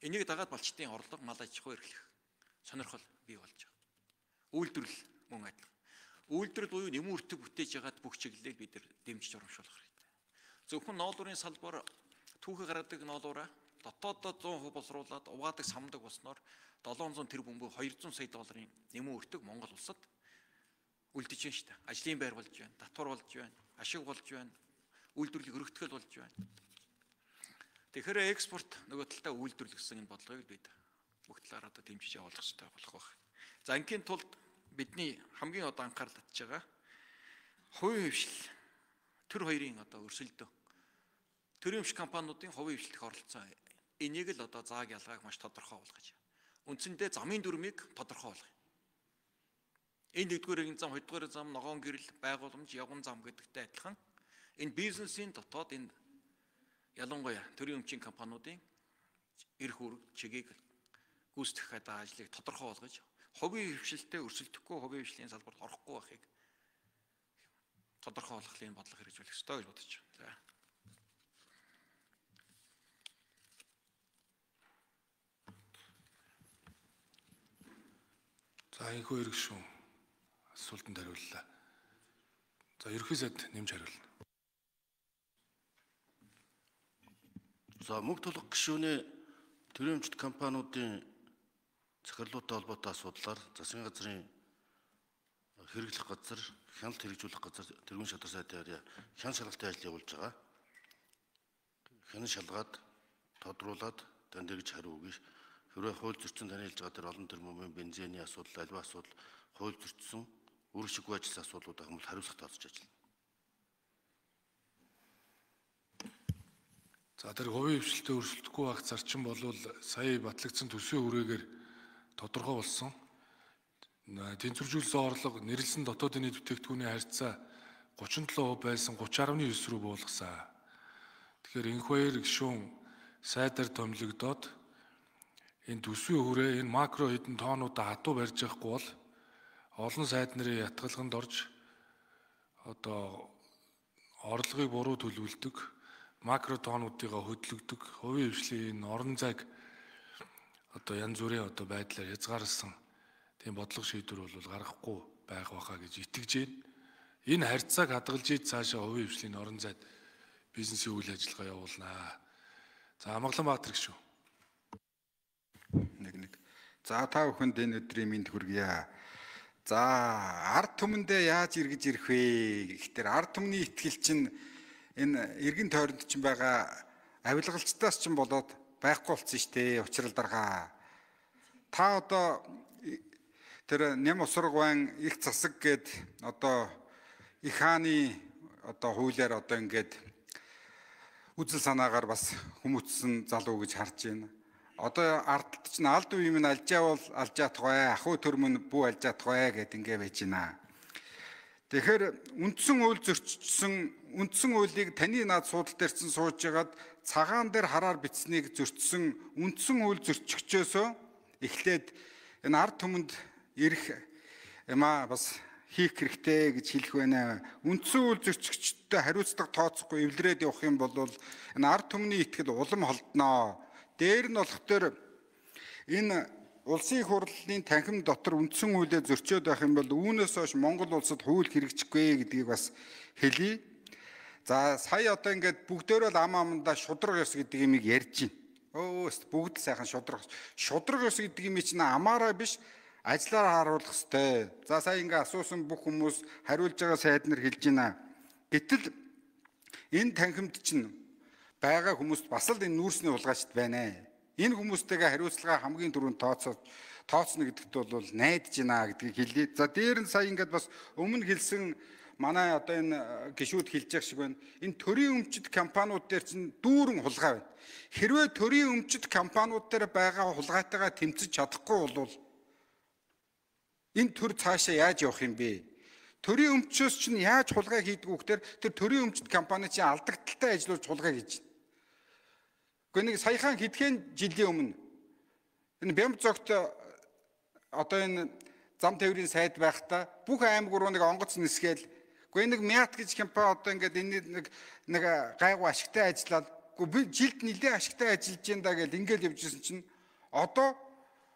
Энийг дагаад балчдын орлого, мал аж ахуй эрхлэх сонирхол бий болж байгаа. Үйлдвэрлэл мөн адилхан. Үйлдвэрлэл буюу нэмэн үртэг бүтээж ягаад бүх чиглэлийг бид нар дэмжиж урамшуулах хэрэгтэй. Зөвхөн ноолуурын салбар түүхий гаргадаг ноолуураа дотооддоо 100% боловсруулад угаадаг самдаг болсноор 700 тэрбум буюу 200 сая долларын нэмэн өртөг Монгол улсад үлдэж байна шүү дээ. Ажлын байр болж байна, татвар болж байна, ашиг болж байна, үйлдвэрлэлийг өргөтгөл болж байна. Тэгэхээр экспорт нөгөө талдаа үйлдвэрлэл гэсэн энэ бодлогыг бид бүх талаараа одоо дэмжиж явуулах хэрэгтэй болох байх. За ингийн тулд бидний хамгийн одоо анхаарал татж байгаа хувийн хэвшил төр хоёрын одоо өрсөлдөө. Төрийн хэвшил компаниудын хувийн хэвшилтэх оролцоо энийг л одоо зааг ялгааг маш тодорхой болгож. Үндсэндээ замын дүрмийг тодорхой болгоё. Энэ нэгдүгээр эргэн зам, хоёрдугаар зам, ногоон гэрэл, байгууламж, явган зам гэдэгтэй адилхан энэ бизнесийн дотоод энэ ялангуяа төрийн өмчийн компаниудын эрх үүрэг чигийг гүйцэтгэх гэдэг ажлыг тодорхой болгож хувийн хэвшилтэд өрсөлдөхгүй, хувийн хэвшлийн салбарт орохгүй байхыг тодорхой болгохлын бодлого хэрэгжүүлэх ёстой гэж бодож байна. За. За энэхүү эрх шүүн асуултанд хариуллаа. За ерөнхий сайд нэмж хариулна. За мөнх тулга гишүүний төрийн өмчт компаниудын захирлуудтай холбоотой асуудлаар засгийн газрын хэрэглэх газар, хяналт хэрэгжүүлэх газар тэргүүн шадар сайдын хяналт шалгалтын ажил явуулж байгаа. Хянан шалгаад тодруулаад танд эргэж хариу өгье. Хэрвээ хууль зөрчсөн таны хэлж байгаа тэр олон тэрбумын бензиний асуудал, альва асуудал хууль зөрчсөн үр шиггүй ажилласан асуудлууд байх юм бол хариуцлага тооцож ажиллана. За тэр хувийн хэвшилтэд өрсөлдөхгүй байх зарчим бол сая батлагдсан төсвийн хүрээгээр тодорхой болсон. Тэнцвэржүүлсэн орлого нэрлсэн дотоодын нийт бүтээгдэхүүний харьцаа 37% байсан 30.9 рүү буулгасан. Тэгэхээр энх баяр гишүүн сайдаар томилогдоод энэ төсвийн хүрээ энэ макро хэдэн тоонуудаа хатуу барьж явахгүй бол олон сайд нарын ятгалганд орж одоо орлогыг буруу төлөвлөдөг, макро тоонуудыгаа хөдлөгдөг, хувийн хэвшлийн энэ орон зайг одоо янз бүрийн одоо байдлаар хязгаарласан тийм бодлого шийдвэр бол гаргахгүй байх байхаа гэж итгэж байна. Энэ харьцааг хадгалж ид цаашаа хувийн хэвшлийн орон зайд бизнесийн үйл ажиллагаа явуулнаа. За Амгаланбаатар гишүүн. Нэг. За та бүхэнд энэ өдрийн мэнд хүргье. За ард түмэндээ яаж эргэж ирэх вэ гэхээр ард түмний итгэл чинь энэ эргэн тойронд чинь байгаа авилгалчдаас чинь болоод байхгүй болсон шүү дээ. Учрал даргаа. Та одоо тэр нэм усраг их засаг гээд одоо их хааны одоо хуулиар одоо ингээд үзэл санаагаар бас хүмүүцсэн залуу гэж харж байна. Одоо ардд чинь алд үе юм алжаавал алжаатгай, ахуй төрмөн бүү алжаатгай гэд ингээ байж байна. Тэгэхээр үндсэн хууль зөрчсөн, үндсэн хуулийг таны наад суудал дээр чинь сууж байгаад цагаан дээр хараар бичснийг зөрчсөн үндсэн хууль зөрчигчөөсөө эхлээд энэ ард түмэнд ирэх юмаа бас хийх хэрэгтэй гэж хэлэх байна. Үндсэн хууль зөрчигчдтэй хариуцлага тооцохгүй эвлэрээд явах юм бол энэ ард түмний итгэл улам холдноо. Дээр нь болох төр энэ улсын их хурлын танхим дотор үндсэн хуулиа зөрчөөд байх юм бол үүнээс хойш Монгол улсад хууль хэрэгжихгүй гэдгийг бас хэлье. За сая одоо ингээд бүгдөө л ам амандаа шудраг ёс гэдэг юмыг ярьж байна. Өөст бүгд л сайхан шудраг. Шудраг ёс гэдэг юм чинь амаараа биш ажлаар харуулах ёстой. За сая ингээ асуусан бүх хүмүүс хариулж байгаа сайд нар хэлж байна. Гэтэл энэ танхимд чинь байгаа хүмүүст бас л энэ нүүрсний хулгайчд байна. Энэ хүмүүстэйгээ хариуцлага хамгийн түрүүнд тооцно гэдэгт бол найдаж байна гэдгийг хэлье. За дээр нь сая ингээд бас өмнө хэлсэн манай одоо энэ гишүүд хэлж явах шиг байна. Энэ төрийн өмчт компаниуд дээр чинь дүүрэн хулгай байна. Хэрвээ төрийн өмчт компаниуд дээр байгаа хулгайтайгаа тэмцэж чадахгүй бол энэ төр цаашаа яаж явах юм бэ? Төрийн өмчөөс чинь яаж хулгай хийдэг вэ гэхээр тэр төрийн өмчт компани чинь алдагдaltaй ажиллуулж хулгай хийж байна. Гэхдээ нэг саяхан хэдхэн жилийн өмнө энэ Бямбзогт одоо энэ зам тээврийн сайд байхдаа бүх аймаг руу нэг онгоц нисгээл үгүй нэг Мят гэж компани одоо ингээд энэ нэг гайгүй ашигтай ажиллаад үгүй би жилд нэлээд ашигтай ажиллаж байна да гэж ингээл явж ирсэн чинь одоо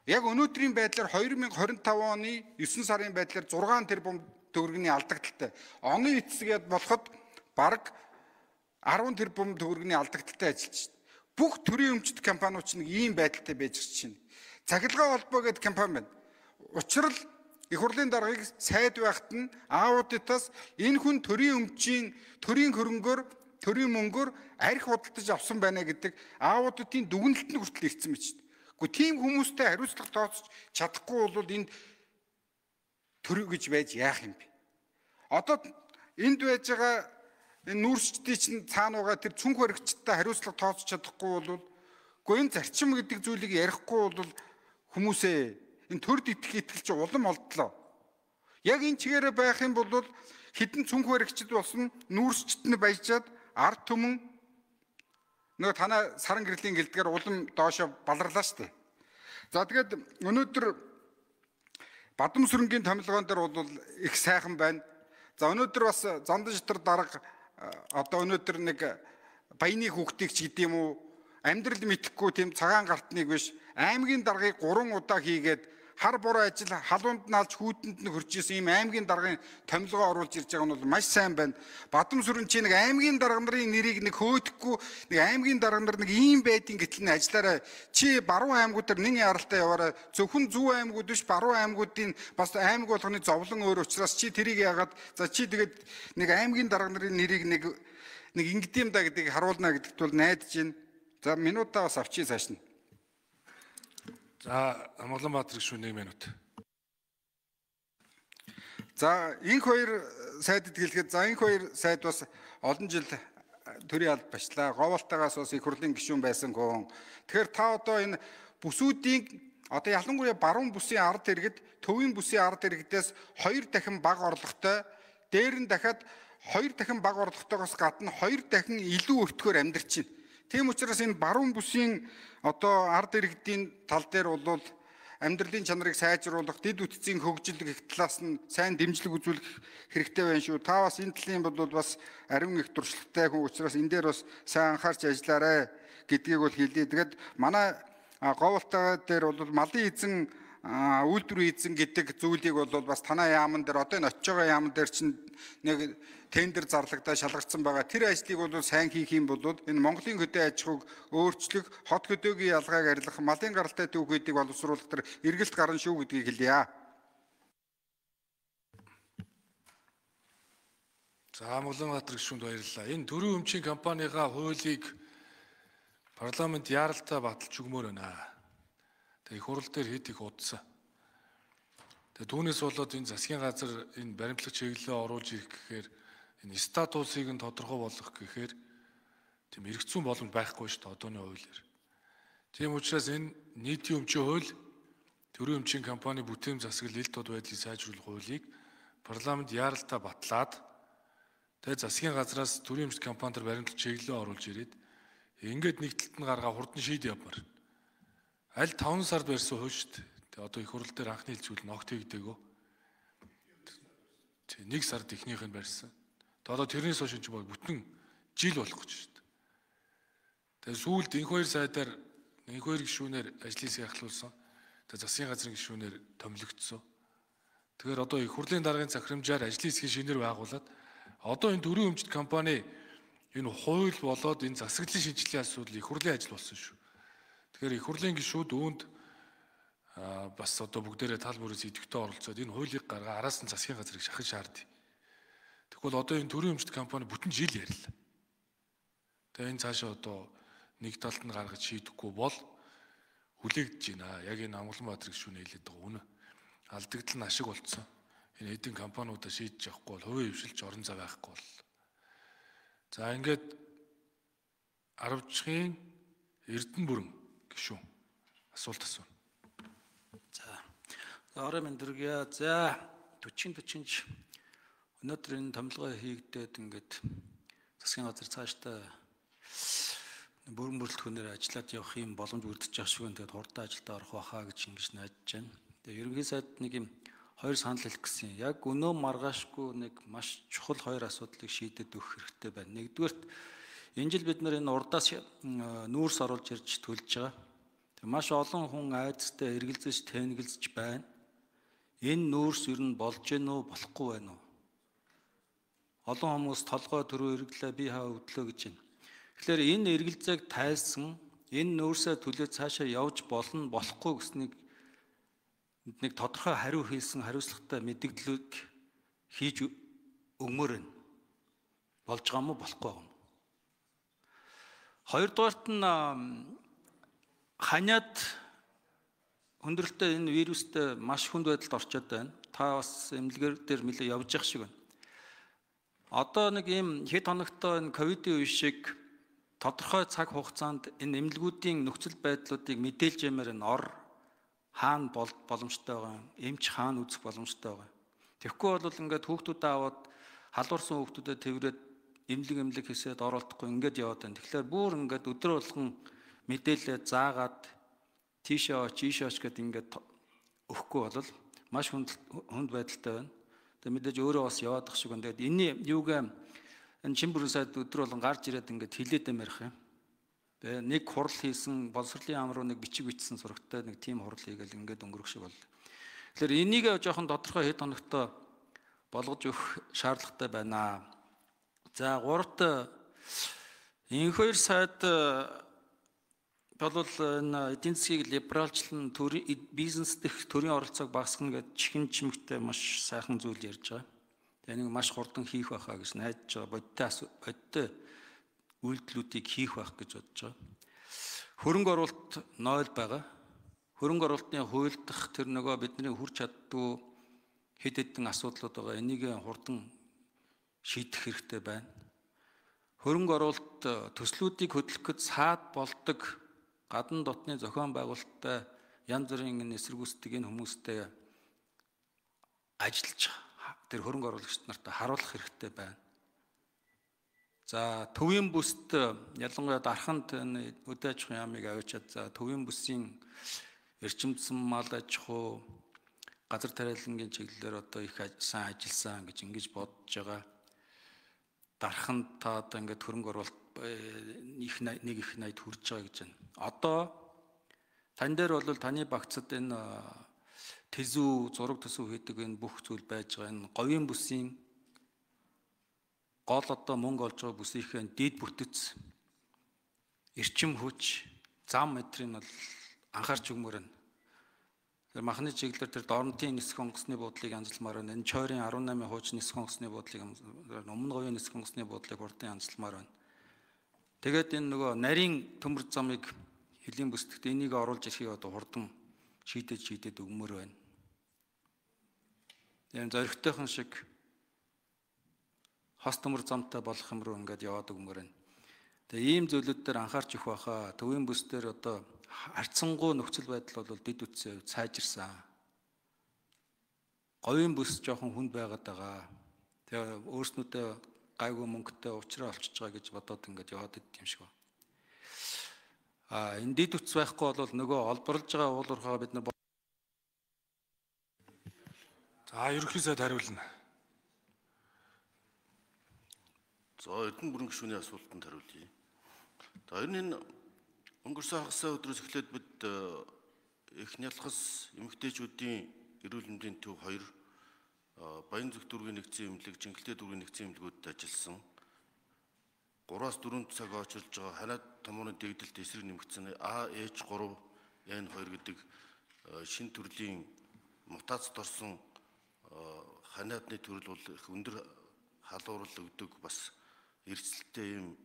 яг өнөөдрийн байдлаар 2025 оны 9 сарын байдлаар 6 тэрбум төгрөгийн алдагдaltaй. Оны эцсгээд болоход бараг 10 тэрбум төгрөгийн алдагдaltaй ажиллаж байна. Бүх төрийн өмчт компаниуд ч нэг ийм байдалтай байж чинь. Цахилгаан холбоо гэдэг компани байна. Учир нь их хурлын даргаыг сайд байхад нь аудитаас энэ хүн төрийн өмчийн төрийн хөрөнгөөр төрийн мөнгөөр арх худалдаж авсан байна гэдэг аудитын дүгнэлт нь хүртэл ирсэн мэт. Гэхдээ тийм хүмүүстэй хариуцлага тооцож чадахгүй бол энд төр гэж байж яах юм бэ? Одоо энд байж байгаа энэ нүүрсчдийн чинь цаана байгаа тэр цүнх баригчтай хариуцлага тооцож чадахгүй бол үгүй энэ зарчим гэдэг зүйлийг ярихгүй бол хүмүүсээ энэ төрд итгэх итгэл чинь улам олдлоо. Яг энэ чигээрээ байх юм бол хэдэн цүнх баригчд болсон нүүрсчд нь баяжаад ард түмэн нөгөө танаа саран гэрлийн гэлдгээр улам доошо баларлаа шүү дээ. За тэгээд өнөөдөр Бадамсүрэнгийн томилгоон дээр бол их сайхан байна. За өнөөдөр бас Зандан шатар дарга одоо өнөөдөр нэг баяны хүүхдийг ч гэдэм үү амьдрал мэдэхгүй тийм цагаан гартныг биш аймгийн даргаыг 3 удаа хийгээд хар буруу ажил халуунд нь алж хүүтэнд нь хөрч исэн ийм аймгийн даргын томилгоо оруулж ирж байгаа нь бол маш сайн байна. Бадамсүрэн чи нэг аймгийн дарга нарын нэрийг нэг хөөдөхгүй нэг аймгийн дарга нар нэг ийм байдгийн гэтэл нь ажиллаарай. Чи баруун аймагуудаар нэн яралтай яваарай. Зөвхөн зүүн аймагуд биш баруун аймагуудын бас аймаг болгоны зовлон өөр учраас чи тэрийг яагаад за чи тэгээд нэг аймгийн дарга нарын нэрийг нэг ингэдэм да гэдгийг харуулна гэдэгт бол найдаж байна. За минутаа бас авчий цааш нь. За Амгаланбаатар гишүүн 1 минут. За инх хоёр сайдад хэлэхэд за инх хоёр сайд бас олон жил төрийн алба бачлаа. Говьтайгаас бас их хурлын гишүүн байсан хүн. Тэгэхээр та одоо энэ бүсүүдийн одоо ялангуяа баруун бүсийн ард иргэд, төвийн бүсийн ард иргэдээс 2 дахин бага орлоготой, дээр нь дахиад 2 дахин бага орлоготойгоос гадна 2 дахин илүү өртгөөр амьдарч байна. Тийм учраас энэ баруун бүсийн одоо ард иргэдийн тал дээр бол амьдралын чанарыг сайжруулах, дэд бүтцийн хөгжил гэх талаас нь сайн дэмжлэг үзүүлэх хэрэгтэй байна шүү. Та бас энэ талын бол бас ариун их туршлагатай хүн учраас энэ дээр бас сайн анхаарч ажиллаарай гэдгийг бол хэлье. Тэгээд манай говьтайгаа дээр бол малын эзэн үйлдвэрийн эзэн гэдэг зүйлийг бол бас танай яаман дээр одоо энэ очиж байгаа яаман дээр чинь нэг тендер зарлагдаа шалгарсан байгаа. Тэр ажлыг бол сайн хийх юм бол энэ Монголын хөдөө аж ахуйг өөрчлөх, хот хөдөөгийн ялгааг арилгах, малын гаралтай түүхийдийг боловсруулах тэр эргэлт гарна шүү гэдгийг хэлье. За Амгаланбаатар гишүүнд баярлалаа. Энэ төрийн өмчийн компанийгаа хуулийг парламент яаралтай баталж өгмөр байна. Тэгээ их хурал дээр хэд их удсан. Тэгээ түүнээс болоод энэ засгийн газар энэ баримтлах чиглэлээ оруулж ирэх гэхээр энэ статусыг нь тодорхой болгох гэхээр тийм эргэцүүн боломж байхгүй шүү дээ одооны хуулиар. Тийм учраас энэ нийтийн өмчийн хууль, төрийн өмчийн компани бүтээн засаглал ил тод байдлыг сайжруулах хуулийг парламент яаралтай батлаад тэгээ засгийн газраас төрийн өмчт компани дээр баримтлах чиглэлээ оруулж ирээд ингээд нэг талд нь гаргаа хурдан шийд явмаар. Аль 5 сард барьсан хууль шүү дээ. Тэгээ одоо их хурал дээр анхны хэлцүүл ногт хийгдээгөө. Тэг 1 сард эхнийх нь барьсан. Тэгээ одоо тэрнээс хойш энэ бүтэн жил болох гэж шүү дээ. Тэгээ сүүлд инх хоёр сайдаар инх хоёр гишүүнээр ажлыг ахлуулсан. Тэгээ засгийн газрын гишүүнээр томилогдсон. Тэгэхээр одоо их хурлын даргын захирамжаар ажлын хэсгийг шинээр байгуулад одоо энэ төрийн өмчт компани энэ хууль болоод энэ засаглалын шинжилгээний асуудал их хурлын ажил болсон шүү. Тэгэхээр их хурлын гишүүд үүнд бас одоо бүгдээрээ тал бүрээс идэвхтэй оролцоод энэ хуулийг гаргаа араас нь засгийн газрыг шахах шаардъя. Тэгвэл одоо энэ төрийн өмчт компани бүтэн жил ярьлаа. Тэгээ энэ цаашаа одоо нэг талд нь гаргаж шийдэхгүй бол хүлээгдэж байна. Яг энэ Амгаланбаатар гишүүн хэлээд байгаа үнэ. Алдагдал нь ашиг болцсон. Энэ эдийн компаниудаа шийдэж явахгүй бол хувийн хвшилж орон зай байхгүй бол. За ингээд Аравжихын Эрдэнэ бүрэн гишүүн асуулт асууна. За. Орой минь дөргийа. За 40 өнөөдөр энэ томилгоо хийгдээд ингээд засгийн газар цаашдаа бүрэн бүрэлдэхүүнээр ажиллаад явах юм боломж бүрдэж байгаа шиг байна. Тэгээд хурдан ажилдаа орох байхаа гэж ингэж найдаж байна. Тэгээд ерөнхий сайд нэг юм хоёр санал хэлэх гэсэн. Яг өнөө маргаашгүй нэг маш чухал хоёр асуудлыг шийдээд өгөх хэрэгтэй байна. Нэгдүгээрт энэ жил бид нар энэ урдаас нүүрс оруулж ирж төлж байгаа. Тэгээд маш олон хүн айдастай эргэлзэж тэнэгэлзэж байна. Энэ нүүрс ер нь болж гэнэ үү, болохгүй байна уу? Олон хүмүүс толгой төрөө эргэлээ, би хаа өвдлөө гэж байна. Тэгэхээр энэ эргэлзээг тайлсан, энэ нүүрсээ төлөө цаашаа явж болно, болохгүй гэснийг нэг тодорхой хариу хийсэн хариуцлагатай мэдээллүүд хийж өгмөр байна. Болж байгаа юм уу, болохгүй юм. Хоёрдугаарт нь ханиад хүндрэлтэй энэ вирустэй маш хүнд байдалд орчод байна. Та бас эмнэлгээр дээр нэлээ явж явах шиг байна. Одоо нэг ийм хэд хоногтой энэ ковидын үе шиг тодорхой цаг хугацаанд энэ эмнэлгүүдийн нөхцөл байдлуудыг мэдээлж ямаар энэ ор хаана боломжтой байгаа юм, эмч хаана үзэх боломжтой байгаа юм. Тэгэхгүй бол ингээд хүүхдүүдээ аваад халуурсан хүүхдүүдэд тэрврээд эмнэлэг хийсээд оролдохгүй ингээд яваад байна. Тэгэхээр бүр ингээд өдөр болгон мэдээлэлээ заагаад тийшээ оч, ийшээ оч гэд ингээд өгөхгүй бол маш хүнд байдалтай байна. Тэгээ мэдээж өөрөө бас яваад ах шиг байна. Тэгээд энэний юугаа энэ чин бүрэн сайд өдөр болгон гарч ирээд ингээд хилээд амирх юм. Тэгээ нэг хурал хийсэн боловсролын яам руу нэг бичиг бичсэн зурагтай нэг тийм хурал хийгээл ингээд өнгөрөх шиг боллоо. Тэгэхээр энийг жоохон тодорхой хэд хоногтой болгож өгөх шаардлагатай байна. За гуравт инх хоёр сайд болвол энэ эдийн засгийг либералчлан бизнес дэх төрийн оролцоог багасгана гэж чихэн чимэгтэй маш сайхан зүйл ярьж байгаа. Тэгээ нэг маш хурдан хийх байхаа гэж найдаж байгаа. Бодиттой үйлдэлүүдийг хийх байх гэж бодож байгаа. Хөрөнгө оруулалт 0 байгаа. Хөрөнгө оруулалтын хууль дах тэр нөгөө бидний хүрч чаддгүй хэд хэдэн асуудлууд байгаа. Энийг хурдан шийдэх хэрэгтэй байна. Хөрөнгө оруулалт төслүүдийг хөдөлгөхөд саад болдог гадна дотны зохион байгуулалттай янз бүрийн эсэргүүцдэг энэ хүмүүстэй ажиллаж тэр хөрөнгө оруулагчид нартай харуулах хэрэгтэй байна. За төвийн бүст ялангуяа дарханд өдөө аж ахуйн яамыг авчиад за төвийн бүсийн эрчимдсэн мал аж ахуй газар тариалангийн чиглэлээр одоо их сайн ажилласан гэж ингэж бодож байгаа. Дарханд та одоо ингээд хөрөнгө оруулалт их нэг их 80 хүрж байгаа гэж байна. Одоо тань дээр бол таны багцад энэ тэзүү зураг төсөв хийдэг энэ бүх зүйл байж байгаа. Энэ говийн бүсийн гол одоо мөнгө олж байгаа бүсийнхээ дид бүтэц эрчим хүч зам метрийг бол анхаарч өгмөр байна. Тэр махны чиглэлээр тэр дорнотын нисэх онгоцны буудлыг янзалмаар байна. Энэ чойрын 18-ын хууч нисэх онгоцны буудлыг өмнө говийн нисэх онгоцны буудлыг хурдан янзалмаар байна. Тэгээд энэ нөгөө нарийн төмөр замыг хөлийн бүсдэгт энийг оруулж ирэхийг одоо хурдан шийдээд өгмөр байна. Энэ зоригтойхон шиг хос төмөр замтай болох юм руу ингээд яваад өгмөр байна. Тэгээ ийм зүйлүүд дээр анхаарч өгөх байхаа. Төвийн бүс дээр одоо харьцангуй нөхцөл байдал бол дэд үтсээ сайжирсан. Говийн бүс жоохон хүнд байгаад байгаа. Тэгээ өөрснүүдээ гайгүй мөнгөтэй уучраа олчиж байгаа гэж бодоод ингээд яваад идэв юм шиг байна. Энэ дэд үтс байхгүй бол нөгөө олборлож байгаа уул уурхайгаа бид нар За ерөнхий сайд хариулна. За Эрдэнэ бүрэн гишүүний асуултанд хариулъя. За ер нь энэ өнгөрсөн хагас сайн өдрөөс эхлээд бид Эх нялхас эмэгтэйчүүдийн эрүүл мэндийн төв 2, Баян зүг дүүргийн нэгдсэн эмнэлэг, Чингэлтэй дүүргийн нэгдсэн эмнэлгүүдэд ажилласан. 3-4 цаг очилж байгаа ханиад томооны дэгдэлт эсрэг нэмэгдсэн AH3N2 гэдэг шинэ төрлийн мутацид орсон ханиадны төрөл бол их өндөр халуурал өгдөг, бас эрсдэлтэй ийм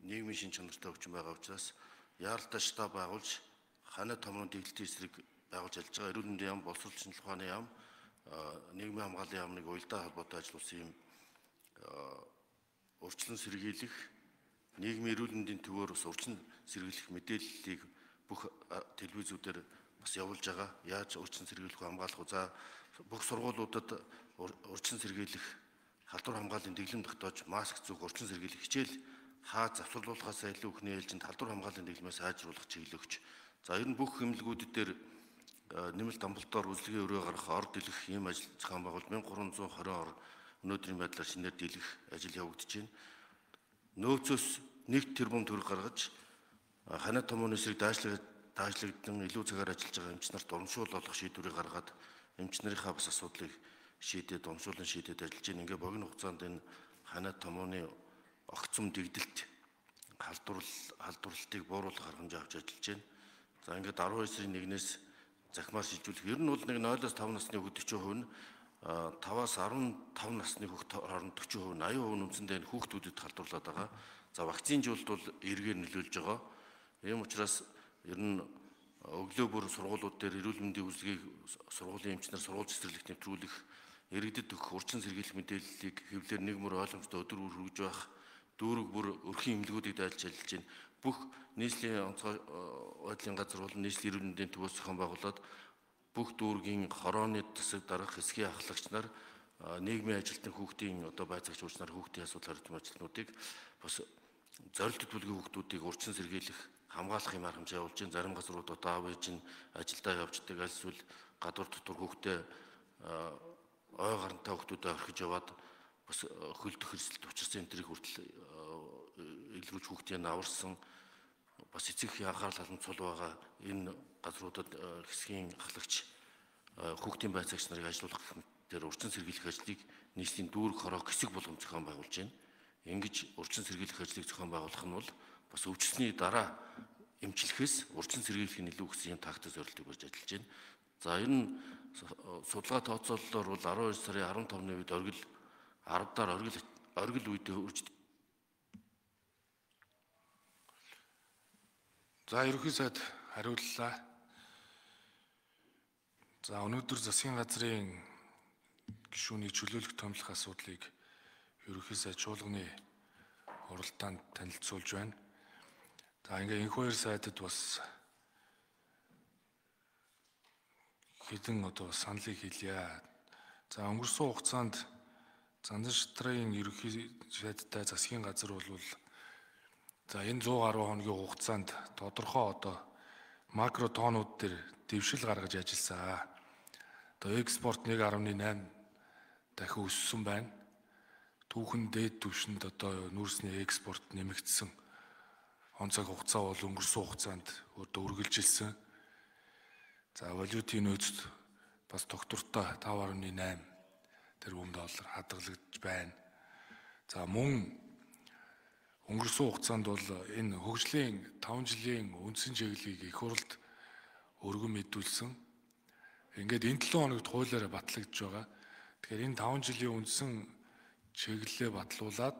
нийгмийн шин чанартай өвчин байгаа учраас яаралтай штаб байгуулж ханиад томооны дэгдэлтийн эсрэг байгуулж ажиллаж байгаа. Эрүүл мэндийн яам, боловсрол шинжилгээ ухааны яам, нийгмийн хамгааллын яамныг уялдаа холбоотой ажиллуулсан ийм урьдчилан сэргийлэх, нийгмийн эрүүл мэндийн төвөөр бас урьдчилан сэргийлэх мэдээллийг бүх телевизүүдээр бас явуулж байгаа. Яаж урьдчилан сэргийлэх вэ, хамгаалах вэ? За, бүх сургуулиудад урьдчилан сэргийлэх халдвар хамгааллын дэглэм тогтоож, маск зүүх, урьдчилан сэргийлэх хичээл хаа завсарлуулахаас илүү ихний ээлжинд халдвар хамгааллын дэглэмээ сайжруулах чиглэл өгч. За, ер нь бүх эмнэлгүүд дээр нэмэлт амбулатори үзлэгийн өрөө гаргах, ор дэлгэх ийм ажил зохион байгуулалт 1320 ор өнөөдрийн байдлаар шинээр дэлгэх ажил явагдаж байна. Нөөцөөс 1 тэрбум төгрөг гаргаж ханиад томооны эсрэг даашлагдсан илүү цагаар ажиллаж байгаа эмч нарт урамшуул олох шийдвэрийг гаргаад эмч нарынхаа бас асуудлыг шийдээд, урамшуулан шийдээд ажиллаж байна. Ингээ богино хугацаанд энэ ханиад томооны огцом дэгдэлт халдварлалтыг бууруулах арга хэмжээ авч ажиллаж байна. За, ингээд 12 сарын 1-ээс захимаар шилжүүлэх. Ер нь бол нэг 0-5 насны хүүхэд 40% нь, 5-аас 15 насны хүүхэд хооронд 40%, 80% нь үндсэндээ энэ хүүхдүүдэд халдварлаад байгаа. За, вакцинжуулалт бол эргээр нөлөөлж байгаа. Ийм учраас ер нь өглөө бүр сургуулиуд дээр эрүүл мэндийн үзлэгийг сургуулийн эмч нар сургууль цэцэрлэгт нэвтрүүлэх, иргэдэд өгөх урьдчилан сэргийлэх мэдээллийг хэвлэлээр нэг мөр ойлгомжтой өдөр бүр хүргэж байх, дүүрэг бүр өрхийн эмнэлгүүдийг дайлж ажиллаж байна. Бүх нийслэлийн онцгой байдлын газар болон нийслэлийн эрүүл мэндийн төвөөс зохион байгуулад бүх дүүргийн хорооны засаг дарга, хэсгийн ахлагч нар, нийгмийн ажилтны, хүүхдийн одоо байцаагч уурч нар, хүүхдийн асуудал хариуцсан ажилтнуудыг бас зорилттой бүлгийн хүүхдүүдийг урьдчилан сэргийлэх, хамгаалах юм арга хэмжээ явуулж байна. Зарим газрууд одоо аав ээж нь ажилдаа явждаг, аль эсвэл гадуур дотор хүүхдээ ой гарантай хүүхдүүдэд орхиж яваад бас хөлдөх эрсдэлд учирсан энэ тэрийг хүртэл илрүүлж хүүхдийг аварсан, бас эцэг эхийн анхаарал халамж цул байгаа энэ газруудад хэсгийн ахлагч, хүүхдийн байцаагч нарыг ажилуулах гэх мэтээр урьдчилан сэргийлэх ажлыг нийслэлийн дүүрэг хороо хэсэг болгон зохион байгуулж байна. Ингэж урьдчилан сэргийлэх ажлыг зохион байгуулах нь бол бас өвчлсөний дараа эмчлэхээс урьдчилан сэргийлэх нь илүү гэсэн юм тактик зорилтыг барьж ажиллаж байна. За, ер нь судалгаа тооцооллоор бол 12 сарын 15-ны үед оргил 10 дараа оргил үед үрж. За, ерөнхий сайд хариуллаа. За, өнөөдөр засгийн газрын гишүүнийг чөлөөлөх томилох асуудлыг ерөнхий сайд чуулганы хуралдаанд танилцуулж байна. За, ингээ энх хоёр сайдад бас хэдэн одоо саналыг хэлье. За, өнгөрсөн хугацаанд Зандан шатрын ерөнхий сайдтай засгийн газар бол за энэ 100 гаруй хоногийн хугацаанд тодорхой одоо макро тоонууд дээр дэвшил гаргаж ажилласан. Одоо экспорт 1.8 дахин өссөн байна. Түүхэн дээд түвшинд одоо нүүрсний экспорт нэмэгдсэн. Он цаг хугацаа бол өнгөрсөн хугацаанд одоо үргэлжилсэн. За, валютын нөөцөд бас тогтвортой 5.8 тэрбум доллар хадгалагдж байна. За, мөн өнгөрсөн хугацаанд бол энэ хөгжлийн 5 жилийн үндсэн чиглэлийг их хурлд өргөн мэдүүлсэн. Ингээд энэ 7 хоногт хуулиараа батлагдж байгаа. Тэгэхээр энэ 5 жилийн үндсэн чиглэлээ батлуулаад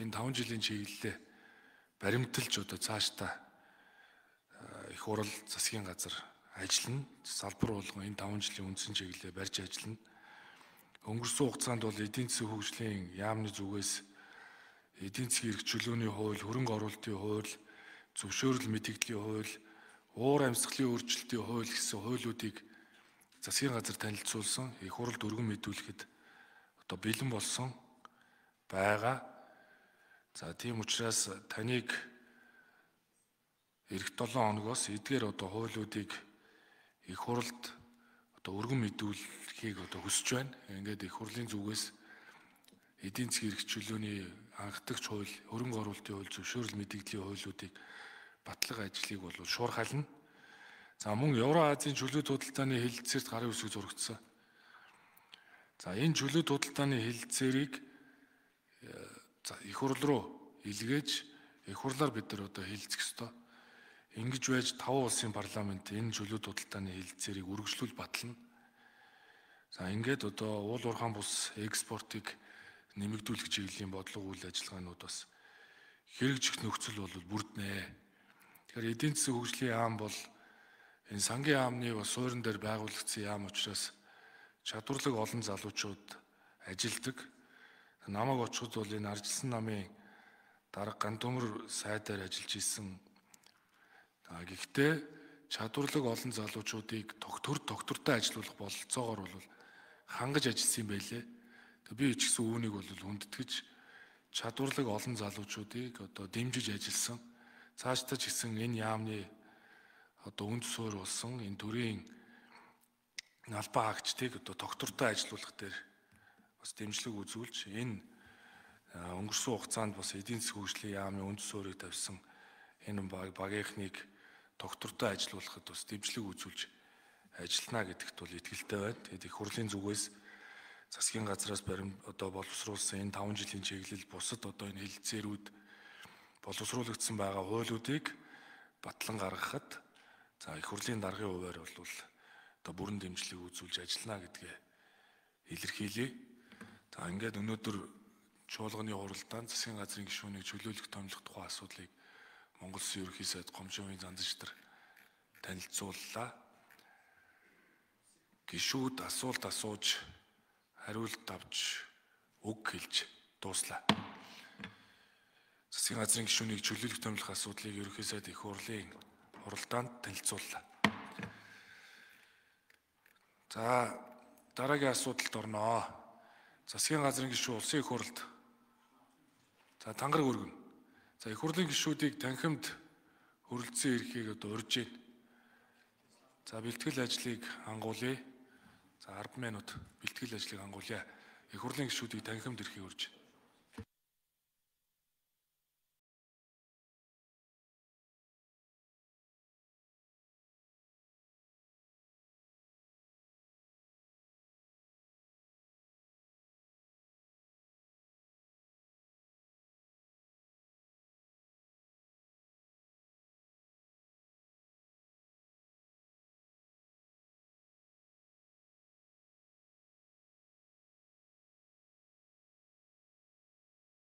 энэ 5 жилийн чиглэлээ баримталж одоо цаашдаа их хурл засгийн газар ажиллана. Салбар болгон энэ 5 жилийн үндсэн чиглэлээ барьж ажиллана. Өнгөрсөн хугацаанд бол эдийн засгийн хөгжлийн яамны зүгээс эдийн засгийн эрх чөлөөний хууль, хөрөнгө оруулалтын хууль, зөвшөөрөл мэдэгдлийн хууль, уур амьсгалын өөрчлөлтийн хууль гэсэн хуулиудыг засгийн газар танилцуулсан, их хурлд өргөн мэдүүлэхэд одоо бэлэн болсон байгаа. За, тийм учраас таныг эх 7 хоногоос эдгээр одоо хуулиудыг их хурлд одоо өргөн мэдүүлэхийг одоо хүсэж байна. Ингээд их хурлын зүгээс эдийн засгийн эрх чөлөөний анхдагч хууль, хөрөнгө оруулалтын хууль, зөвшөөрөл мэдэгдлийн хуулиудыг батлах ажлыг бол шуурхайлна. За мөн Евро-Азийн чөлөөт худалдааны хэлэлцээрт гарын үсэг зурагдсан. За энэ чөлөөт худалдааны хэлэлцээрийг за их хурл руу илгээж их хурлаар бид нар одоо хэлэлцэх ёстой. Ингэж байж 5 улсын парламент энэ чөлөөт худалдааны хэлэлцээрийг үргэлжлүүл батлана. За ингээд одоо уул уурхаан бус экспортыг нэмэгдүүлэх чиглэлийн бодлого үйл ажиллагаанууд бас хэрэгжих нөхцөл бол бүрднэ. Тэгэхээр эдийн засгийн хөгжлийн яам бол энэ сангийн яамны бас суурин дээр байгуулагдсан яам учраас чадварлаг олон залуучууд ажилдаг. Намайг очиход бол энэ аржилсан намын дарга Гантөмөр сайдаар ажиллаж исэн. Гэхдээ чадварлаг олон залуучуудыг тогтвортой ажилуулах бололцоогоор бол хангаж ажилласан юм байлээ. Би ч гэсэн үүнийг бол хүндэтгэж чадварлаг олон залуучуудыг одоо дэмжиж ажилласан. Цаашдаа ч гэсэн энэ яамны одоо үнд суурь болсон энэ төрийн албан хаагчдыг одоо тогтвортой ажилуулах дээр бас дэмжлэг үзүүлж энэ өнгөрсөн хугацаанд бас эдийн засгийн хөгжлийн яамны үнд суурийг тавьсан энэ багийнхныг тогтвортой ажилуулахад бас дэмжлэг үзүүлж ажиллана гэдэгт бол итгэлтэй байна. Тэгээд их хурлын зүгээс засгийн газраас барим одоо боловсруулсан энэ 5 жилийн чиглэл бусад одоо энэ хэлэлцээрүүд боловсруулагдсан байгаа хуулиудыг батлан гаргахад за их хурлын даргын хувиар бол одоо бүрэн дэмжлэг үзүүлж ажиллана гэдгээ илэрхийлье. За ингээд өнөөдөр чуулганы хуралдаанд засгийн газрын гишүүнийг чөлөөлөх томилох тухай асуудлыг Монгол Улсын ерөнхий сайд Гомшовын Занзанчдар танилцууллаа. Гишүүд асуулт асууж хариулт авч үг хэлж дууслаа. Засгийн газрын гишүүнийг чөлөөлөх томилох асуудлыг ерөнхий сайд их хурлын хуралдаанд танилцууллаа. За дараагийн асуудалд орноо. Засгийн газрын гишүүн улсын их хурлд. За тангараг өргөнө. За их хурлын гишүүдийг танхимд хүрэлцэн ирэхийг одоо урьж байна. За бэлтгэл ажлыг ангуулъя. За 10 минут бэлтгэл ажлыг ангуулъя. Их хурлын гишүүдийг танхимд ирэхийг урьж байна.